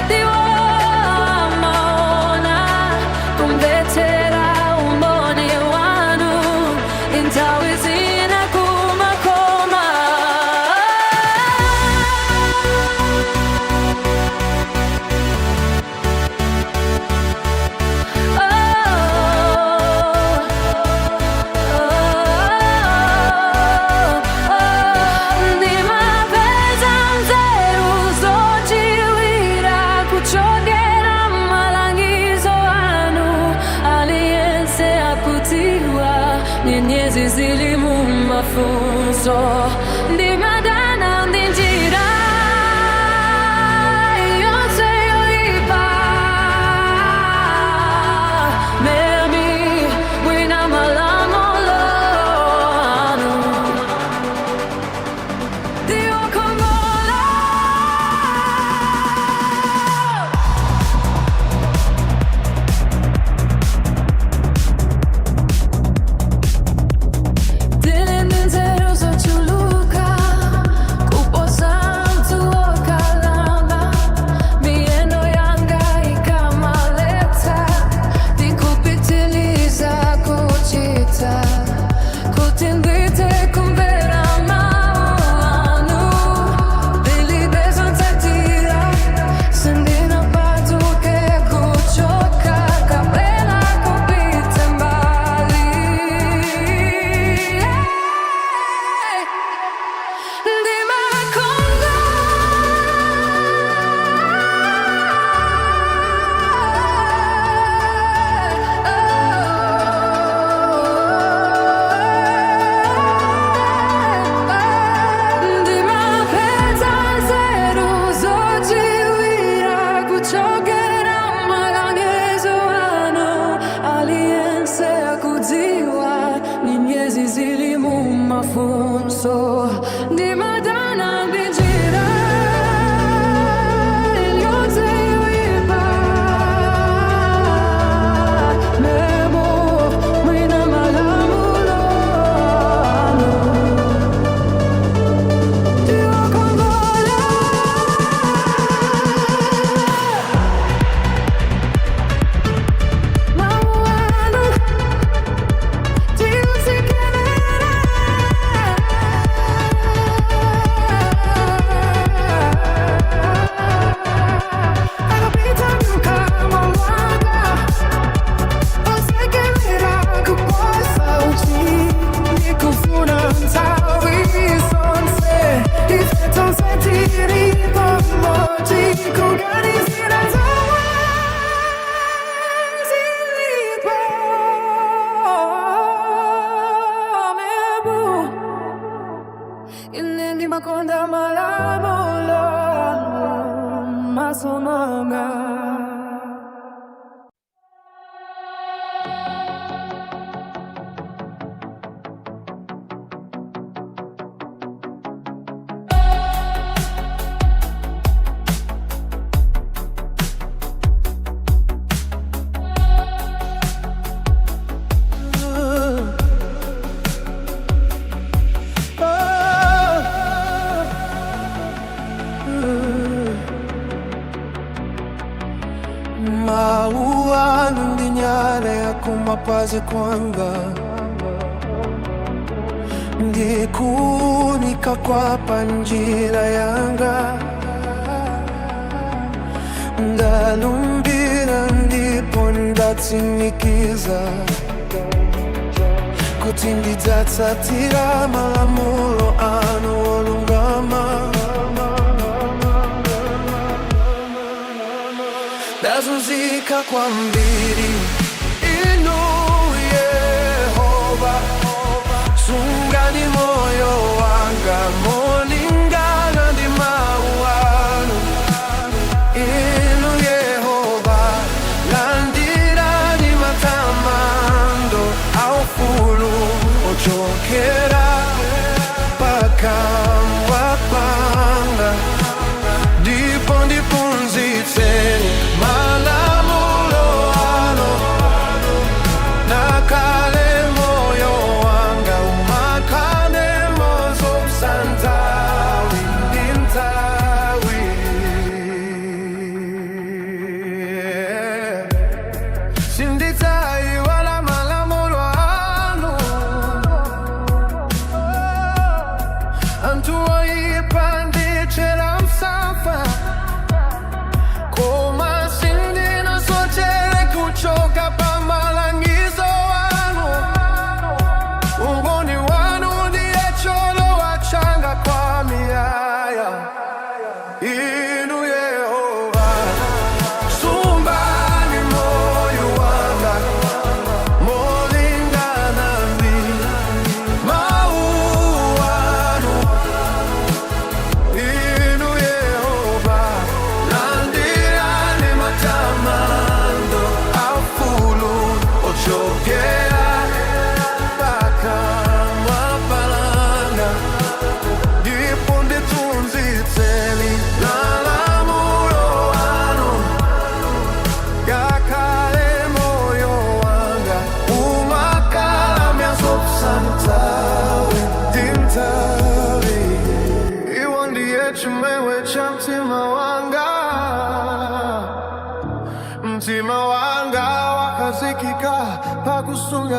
ndiwo amaona kumvetsera umboni wanu nthawi zina kumakoma. Ndimapeza nzeru zodziwira kuchokera m'malangizo anu. Aliyense akudziwa nyenyezi zili mumafunso. Ndimadana ndi njira yonse yoipa. Memi mwina malamulo anu ndiokongola. Ndili ndi nzeru zochuluka kuposa anthu okalamba. Miyendo yanga ikamaletsa ndikupitiliza kuchita kuti ndithe kumvera mawu anu. Ndilibe zotsatira, sindinapatuke kuchoka kapena kupita mbali. Ndimakonda Ndimapeza nzeru zodziwira kuchokera m'malangizo anu. Aliyense akudziwa nyenyezi zili mumafunso. Ndimadana ndi njira yonse yoipa. Memo mwina malamulo anu ndiokongola. Mawu anu ndiuzikelera. Akapita mkamwa mwanga osekelera kuposa uchi. Nikufuna nthawi zonse ife tonse tili pamodzi kuganizira zomwe zilipo. Mebu ine ndimakonda malamulo anu maso manga. Mawu anu ndi nyale yakumapazi kwanga, ndikuunika kwa panjira yanga. Ndalumbira ndipo ndatsimikiza kuti ndidzatsatira malamulo anu olungama. Ndazunzika kwambiri, inu Yehova, sungani moyo wanga molingana ndi mawu anu.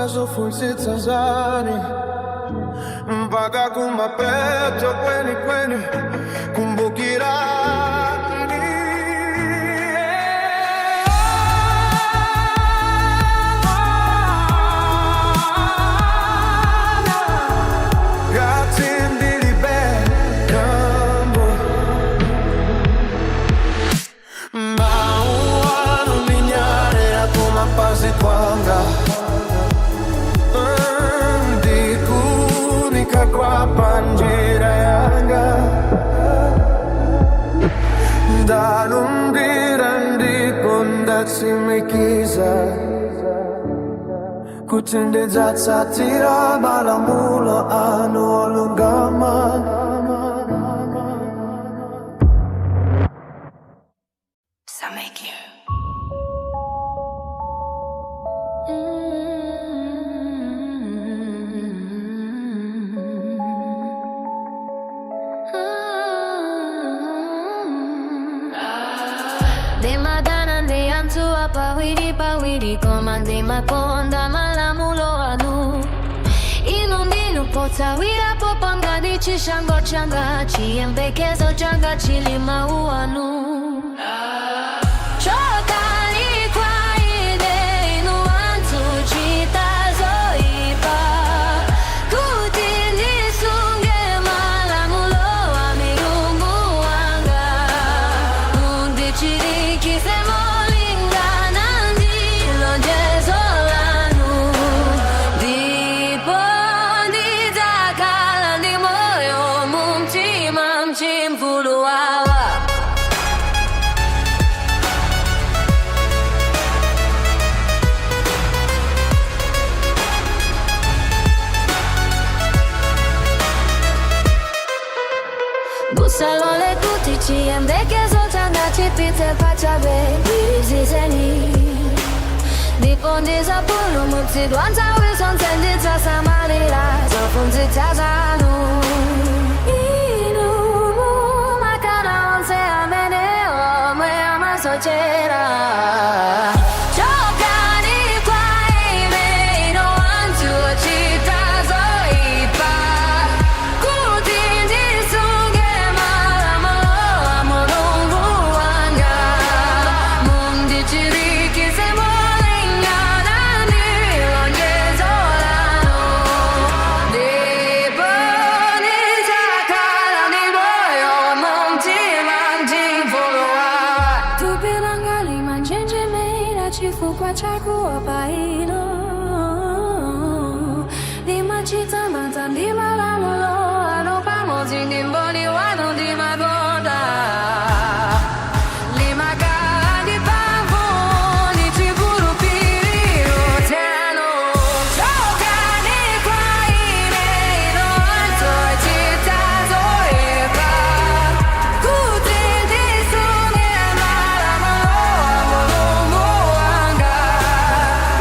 Ndidzasunga zophunzitsa zanu mpaka kumapeto kwenikweni. Kumbukirani. Ngati ndilibe dambo, Mawu anu ndi nyale ya kumapazi kwanga, Ndikuunika kwa panjira yanga. Ndalumbira ndipo ndatsimikiza kuti ndidzatsatira malamulo anu olungama. Ndimadana ndi anthu apawiri pawiri, koma ndimakonda malamulo anu. Inu ndinu pothawirapo panga ndi chishango changa, chiyembekezo changa chili m'mawu anu. Chokani kwa ine, inu anthu ochita zoipa, kuti ndisunge malamulo a Mulungu wanga. Mundichirikize molingana ndi lonjezo lanu, ndipo ndidzakhala ndi moyo mumtima mchimfuluwawa. Musalole kuti chiyembekezo changa chipite pachabe. Ndiphunzitseni ndipo ndidzapulumutsidwa. Nthawi zonse ndidzasamalira zophunzitsa zanu. Inu mumakana onse amene omwe amasochera. Chokani kwa ine, inu anthu ochita zoipa, kuti ndisunge malamulo a Mulungu wanga. Mundichirikize molingana ndi lonjezo lanu, ndipo ndidzakhala ndi moyo mumtima mchimfuluwawa. Thupi langa limanjenjemera chifukwa chakuopa inu. Ndimachita mantha ndi malamulo anu, pamodzi ndi umboni wanu ndimakonda. Limakhala ndi mphamvu ndi chikhulupiriro chanu. Chokani kwa ine, inu anthu ochita zoipa, kuti ndisunge malamulo a Mulungu wanga.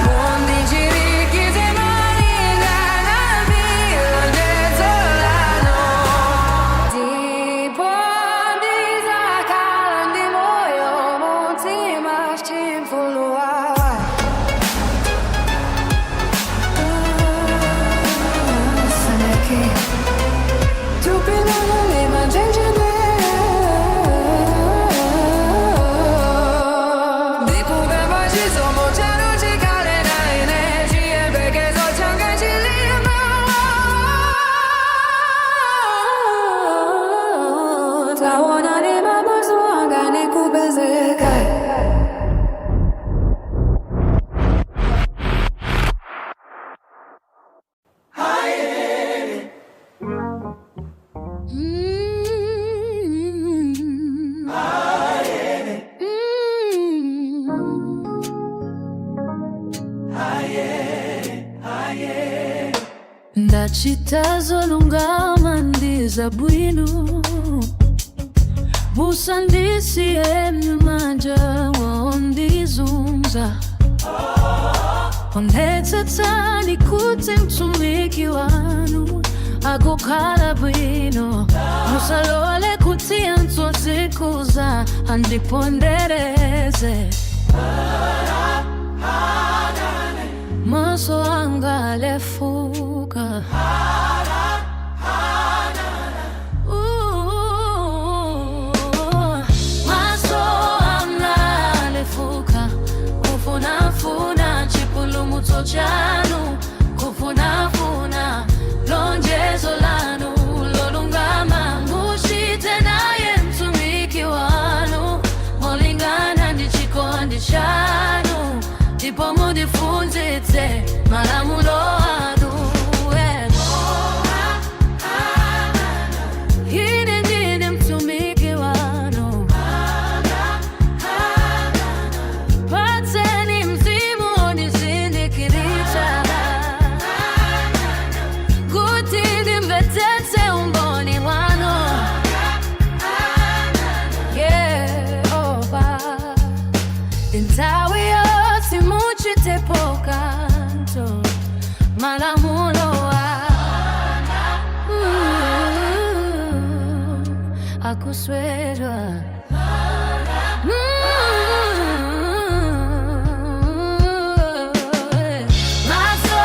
Mundichirikize molingana ndi lonjezo lanu, ndipo ndidzakhala ndi moyo mumtima chimfuluwawa. Sameki. Thupi langa limanjenjemera. Ndikupempha chisomo chanu chikhale na ine, chiyembekezo changa chili m'mawu. Taonani mapazi anga ndikupezeka. Ndachita zolungama ndi zabwino, musandisiye m'manja mwa ondizunza. Onetsetsani kuti mtumiki wanu akukhala bwino, musalole kuti anthu odzikuza andipondereze. Maso anga alefuka. Ooh, maso anga alefuka kufunafuna chipulumutso chanu, kufunafuna lonjezo lanu lolungama. Muchite naye mtumiki wanu molingana ndi chikondi chanu, ndipo mundiphunzitse malamulo anu. Ine ndine mtumiki wanu, patseni mzimu wondizindikiritsa kuti ndimvetsetse umboni wanu. Yehova, nthawi yonse muchitepo kanthu malamulo anu akuswedwa. Maso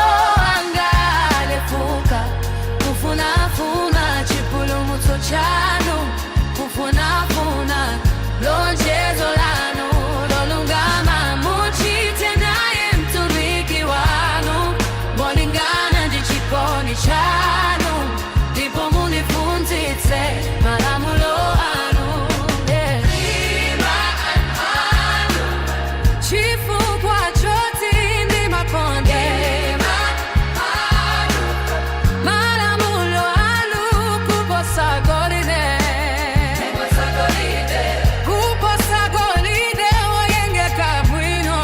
anga alefuka kufunafuna chipulumutso chanu, kufunafuna lonjezo lanu lolungama. Muchite naye mtumiki wanu molingana ndi chikondi chanu, ndipo mundiphunzitse malamulo anu. Yeah. Chifukwa choti ndimakonda malamulo anu kuposa golide, kuposa golide woyengeka bwino.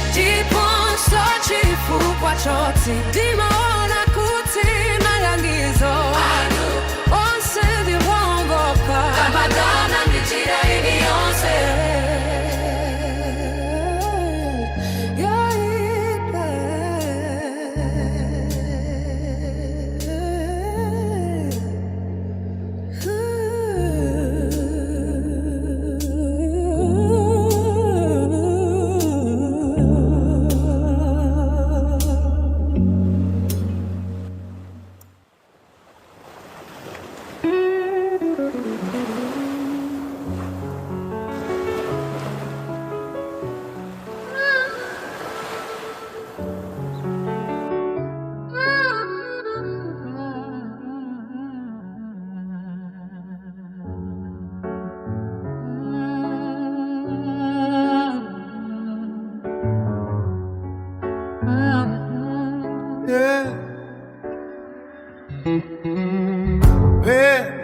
Ndiponso chifukwa choti ndimaona kuti malangizo anu onse ndi owongoka amadana ndi njira iliyonse yoipa. Yeah.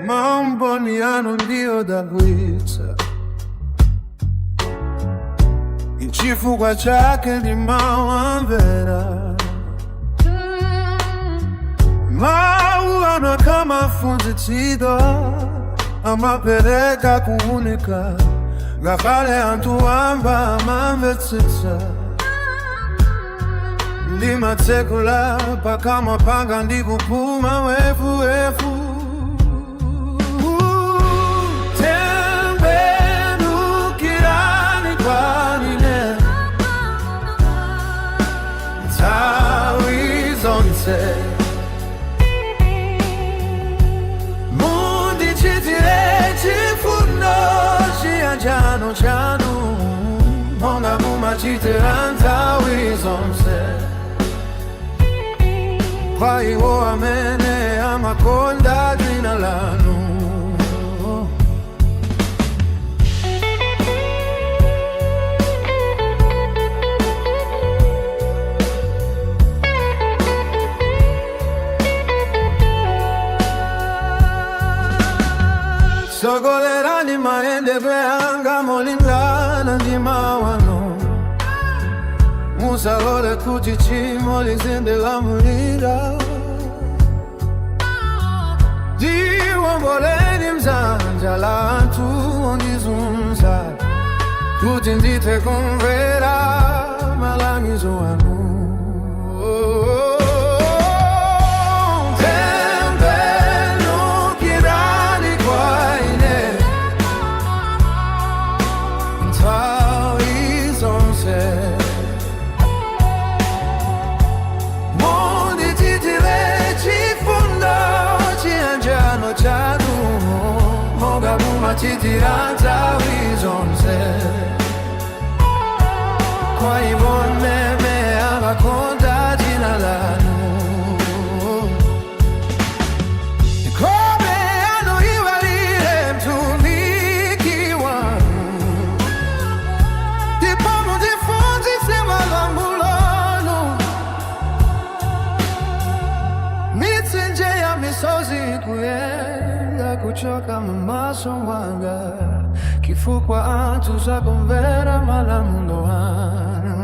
Maumboni anu ndiodabwitsa, nchifukwa chake ndimawamvera. Mawu anu akamaphunzitsidwa amapereka kuunika, ngakhale anthu wamba amamvetsetsa. Ndimatsekula pakamwa panga ndikupuma wefuwefu. Tembenukirani kwa ine nthawi zonse, mundichitire chifundo chiyanjano chanu monga mumachitira nthawi zonse kwa iwo amene amakonda dzina lanu. Tsogolerani mayendedwe anga molingana ndi mawu anu, musalole kuti tchimo lizindilamulira. Ndiwomboleni m'dzanja la anthu ondizunza, kuti ndithe kumvera malangizo anu. Tembenukirani kwa ine. Mumachitira nthawi zonse kwa iwo amene amakonda dzina lanu. Nkhope yanu iwalire mtumiki wanu, ndipo mundiphunzitse malamulo anu. Mitsinje ya misozi ikuyenda kuchoka mumaso mwanga chifukwa anthu sakumvera malamulo anu.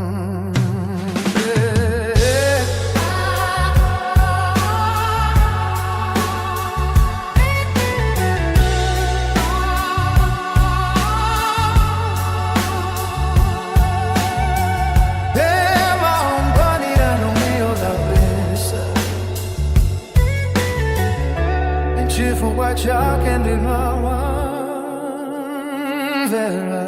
Yeah. Maumboni anu ndi odabwitsa, chifukwa chake ndimawamvera.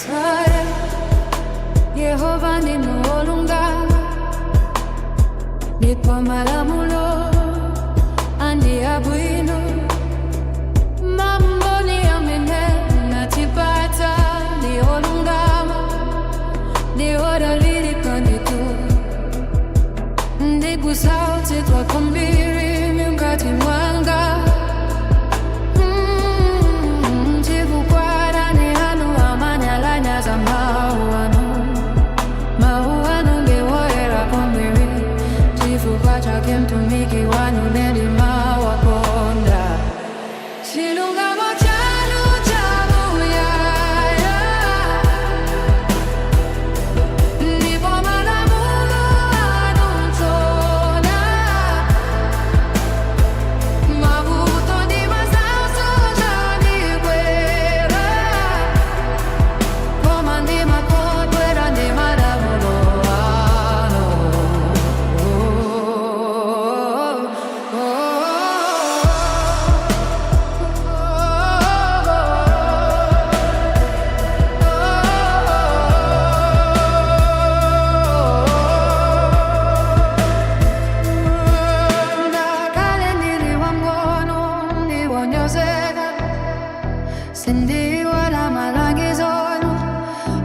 Tate, Yehova ndinu olungama, ndipo malamulo anu ndi abwino. Maumboni amene munatipatsa ndi olungama, ndi odalirika ndithu. Ndikusautsidwa kwambiri mkati mwanga, chifukwa adani anu amanyalanyaza mawu anu. Mawu anu ndi oyera kwambiri, chifukwa chake mtumiki wanu ndimawakonda. Chilungamo chanu chamuyaya, ndipo malamulo anu nzoona. Mavuto ndi masautso zandigwera, koma ndimakondwera ndi malamulo anu. Oh, Ngakhale ndili wamng'ono ndi wonyozeka, sindiiwala malangizo anu.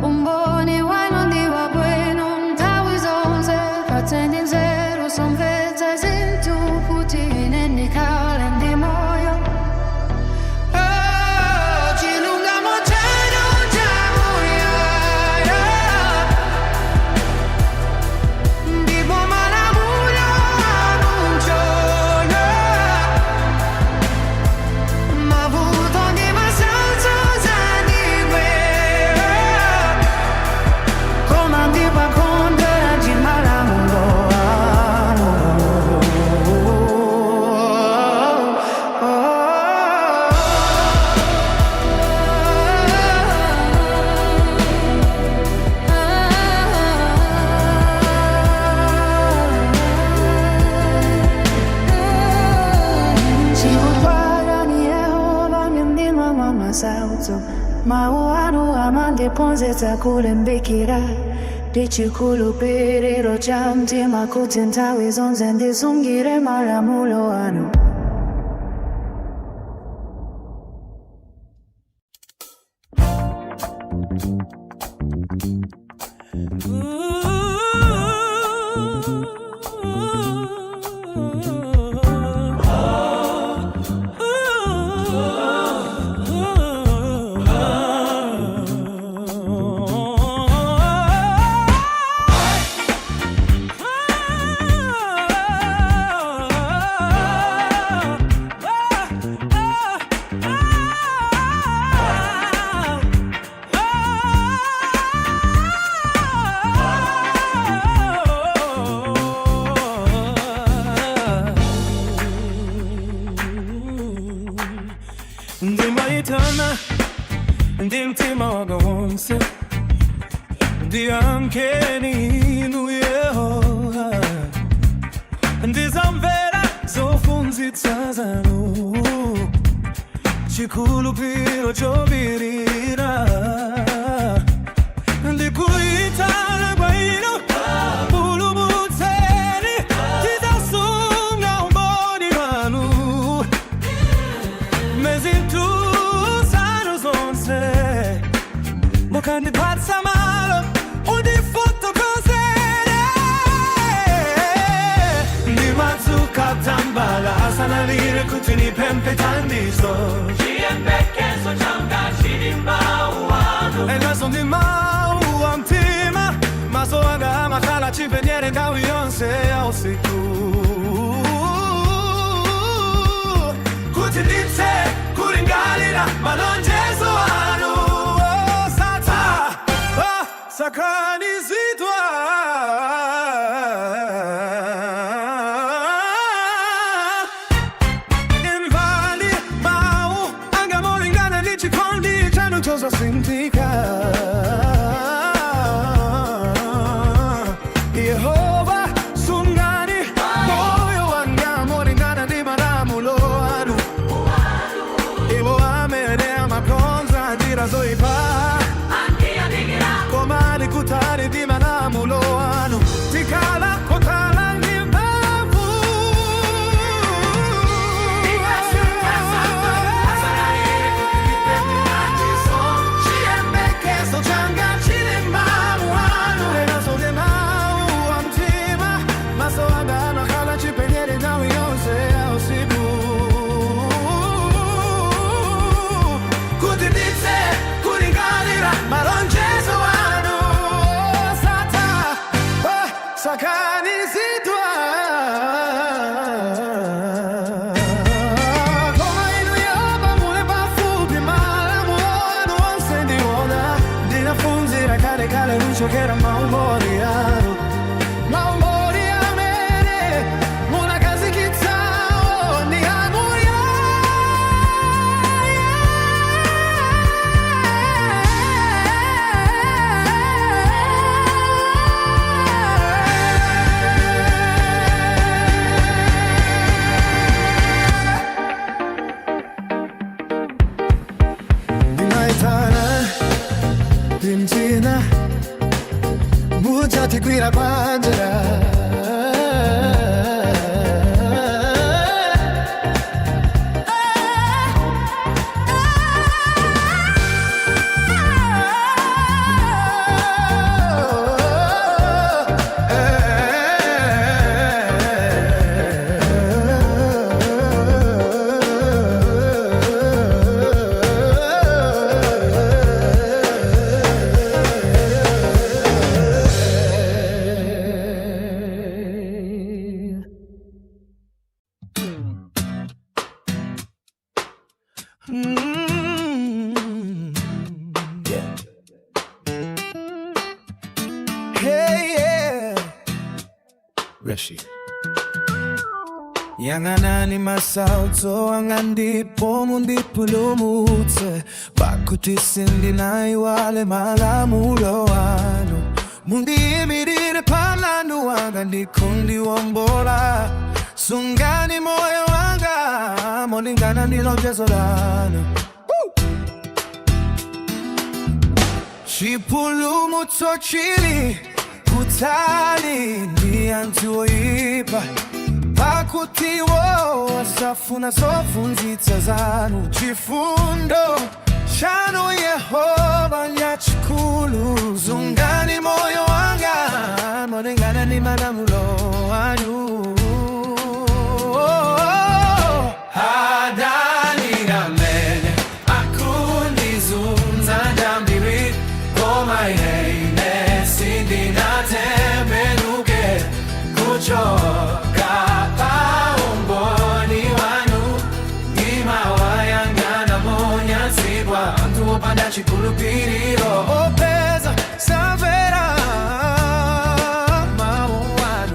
Umboni wanu ndi wabwino nthawi zonse. Patseni nzeru zomvetsa zinthu kuti ine ndikhale ndi moyo. Oh, chilungamo chanu chamuyaya, ndipo malamulo anu nzoona. Mavuto ndi masautso zandigwera, koma ndimakondwera ndi malamulo anu. Oh, oh, Chifukwa Yehova mumdima mwa masautso, mawu anu amandiphunzitsa kulimbikira ndi chikhulupiriro cha mtima kuti nthawi zonse ndisungire malamulo anu. wanga wonse. Ndiyankheni inu Yehova, ndizamvera zophunzitsa zanu. Chikhulupiro chobirira, ndikuitana kwa inu, pulumutseni. Tizasunga umboni wanu muzinthu zanu zonse. Mukandipatsa malo undifotokozere. Ndimadzuka tambala asanalire kuti nipemphe thandizo. Chiyembekezo changa chili m'mawu anu. Enaso ndi mawu a mtima, maso anga amakhala chipenyere nthawi yonse ya usiku, kuti ndithe kulingalira malonjezo anu osatha sakanizidwa. Imvani mawu anga molingana ndi chikondi chanu chosasinthika. Yehova, sungani moyo wanga molingana ndi malamulo anu. Iwo amene amakonza njira zoipa koma ali kutali ndi malamulo anu. Tikhala okhala ndi mphamvu. Chiyembekezo changa chili m'mawu anu. Enaso ndi mawu a mtima, maso anga amakhala chipenyere nthawi yonse ya usiku, kuti ndithe kulingalira malonjezo anu osatha sakanizidwa. Koma inu Yehova muli pafupi, malamulo anu onse ndiona. Ndinaphunzira kale kale kuchokera maumboni anu, maumboni amene munakhazikitsawo ndi amuyaya. Ndimaitana ndimtina muchatigwira panjira. Yeah. Hey, yeah. Reshi. Yang'anani masautso anga ndipo mundipulumutse, pakuti sindinaiwale malamulo anu. Mundiyimirire pa mlandu wanga ndi kundiwombola. Sungani moyo wanga molingana ndi lonjezo lanu. Chipulumutso chili kutali ndi anthu oipa, pakuti iwo safuna zophunzitsa zanu. Chifundo chanu Yehova nchachikulu. Sungani moyo wanga molingana ndi malamulo anu. Adani amene akundizunza ndi ambiri, koma ine sindinatembenuke kuchoka pa umboni wanu. Ndimawayang'ana monyansidwa anthu opanda chikhulupiriro. Popeza samvera mawu anu.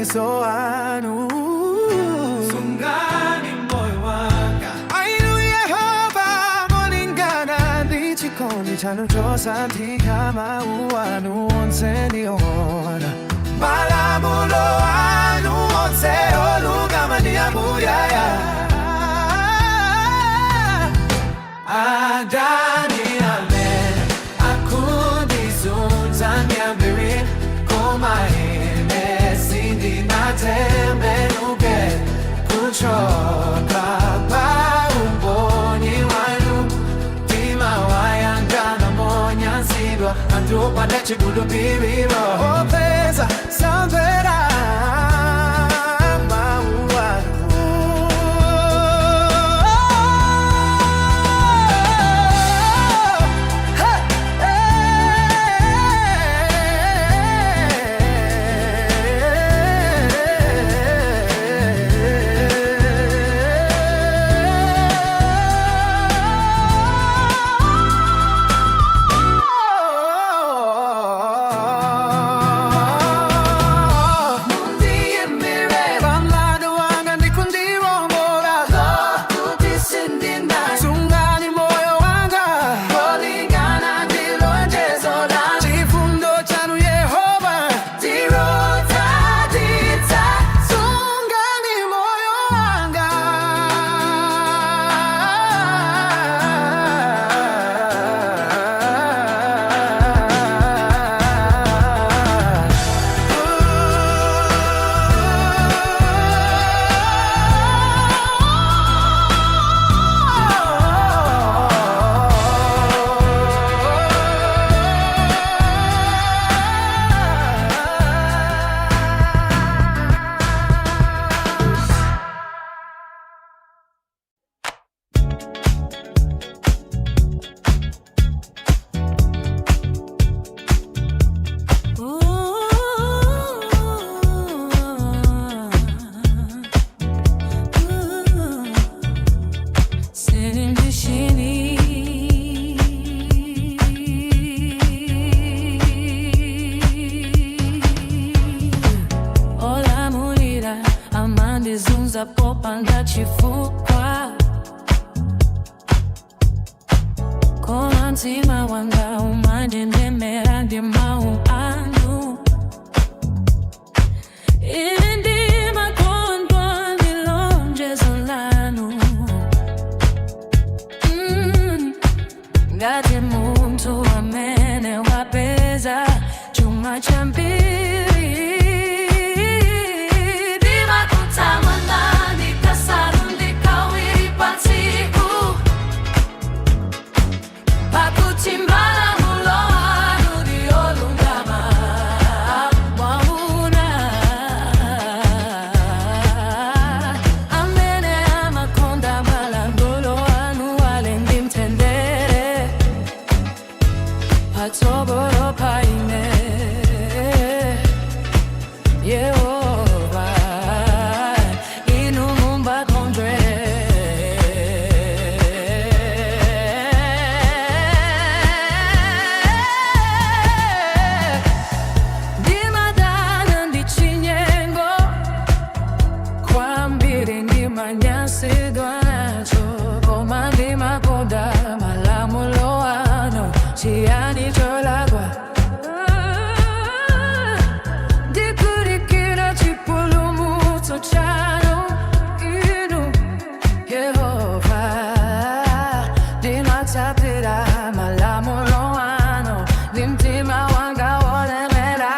Malangizo anu. Sungani moyo wanga. Inu Yehova, molingana ndi chikondi chanu chosanthika, mawu anu onse ndi oona. Malamulo anu onse olungama ndi amuyaya. Adani amene akundizunza ndi ambiri, koma ine sindinatembenuke kuchoka pa umboni wanu. Mtima wayangana monyansidwa anthu opanda chikhulupiriro. Popeza samvera mawu anu. Hey, hey. Mundiyimire Pamlandu wanga ndikundiwombola. kuti sindina Sungani moyo wanga. Molingana ndi lonjezo lanu. Chifundo chanu Yehova. Ndirodaditsa. Sungani moyo wanga. Senin düşeni Olamulira amandizunza popanda chifukwa, koma mtima wanga umanjenjemera ndi mawu anu. Ine ndimakondwa ndi lonjezo lanu. Ngati munthu amene wapeza chuma chambiri, ndimakutamandani kasanu ndi kawiri pa tsiku, pakuti malamulo anu ndi olungama. Mwaona amene amakonda malamulo anu ali ndi mtendere patsogolo pa ine. Yehova, inu mumbakondwe. Ndimadana ndi chinyengo kwambiri, ndimanyansidwa nacho, koma ndimakonda malamulo anu. Chiyani cholakwa? Ndikudikira chipulumutso chanu, inu Yehova. Ndimatsatira malamulo anu ndi mtima wanga wolemera.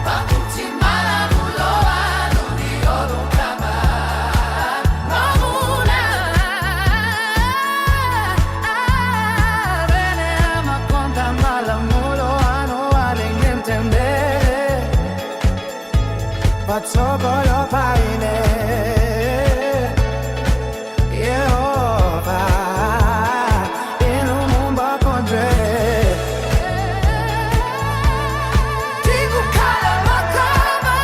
Pakuti malamulo anu ndi olungama. Mamuna, Amene amakonda malamulo anu ali ndi mtendere patsogolo pa ine. Yehova, inu mumbakondwe. Ndikukhala makama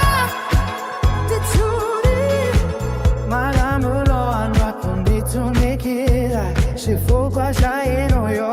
ndithudi. Malamulo anu akunditumikira chifukwa cha inuyo.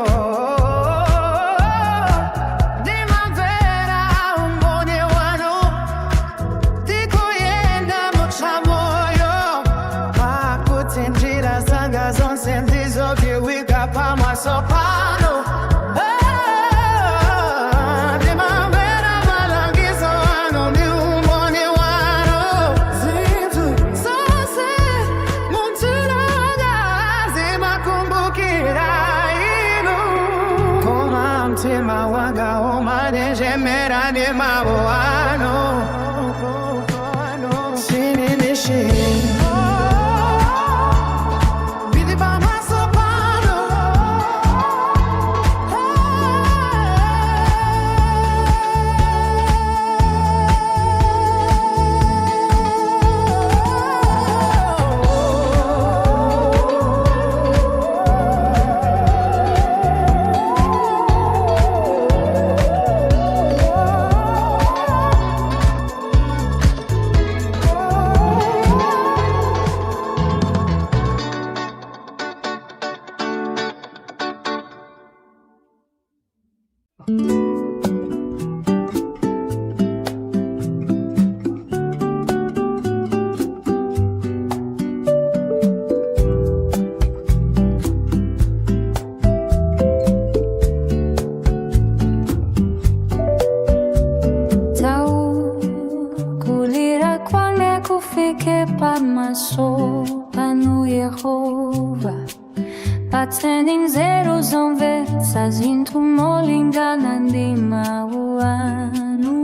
Mtima wanga umanjenjemera ndi mawu anu. Sindisinthika. Ndili pamaso panu. Tau kulira kwanga kufike pamaso panu Yehova, patseni nzeru zomvetsa zinthu molingana ndi mawu anu.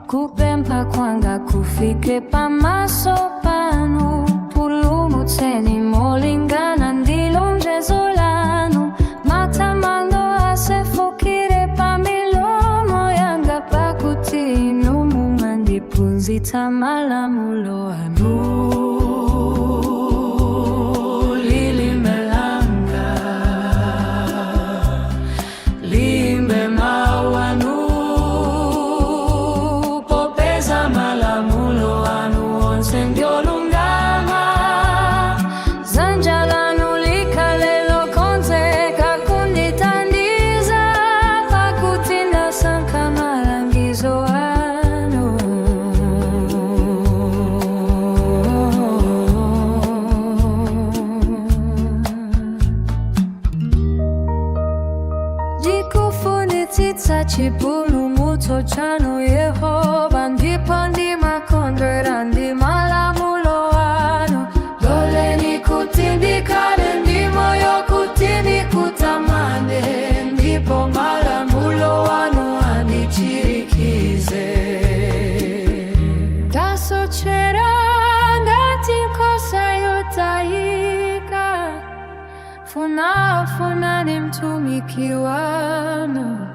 Kupempha kwanga kufike pamaso panu, pulumutseni molingana ndi lonjezo lanu. Matamando asefukire pa milomo yanga, pakuti inu mumandiphunzitsa malamulo anu. Lilime langa liimbe mawu anu, popeza malamulo anu onse ndiolungama. Dzanja lanu likhale lokonzeka kundithandiza, pakuti ndasankha malangizo anu. Ndikufunitsitsa chipulumutso chanu Yehova, ndipo ndimakondwera ndi malamulo anu. Loleni kuti ndikhale ndi moyo kuti ndikutamande, ndipo malamulo anu andichirikize. Ndasochera ngati nkhosa yotayika, funafunani mtumiki wanu,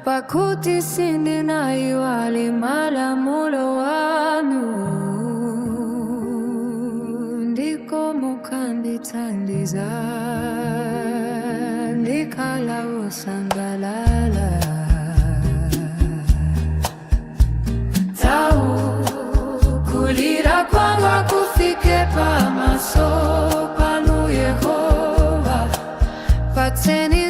pakuti sindinaiwale malamulo anu. Ndiko mukandithandiza, ndikhala wosangalala. Tau kulira kwanga kufike pamaso panu Yehova, Patseni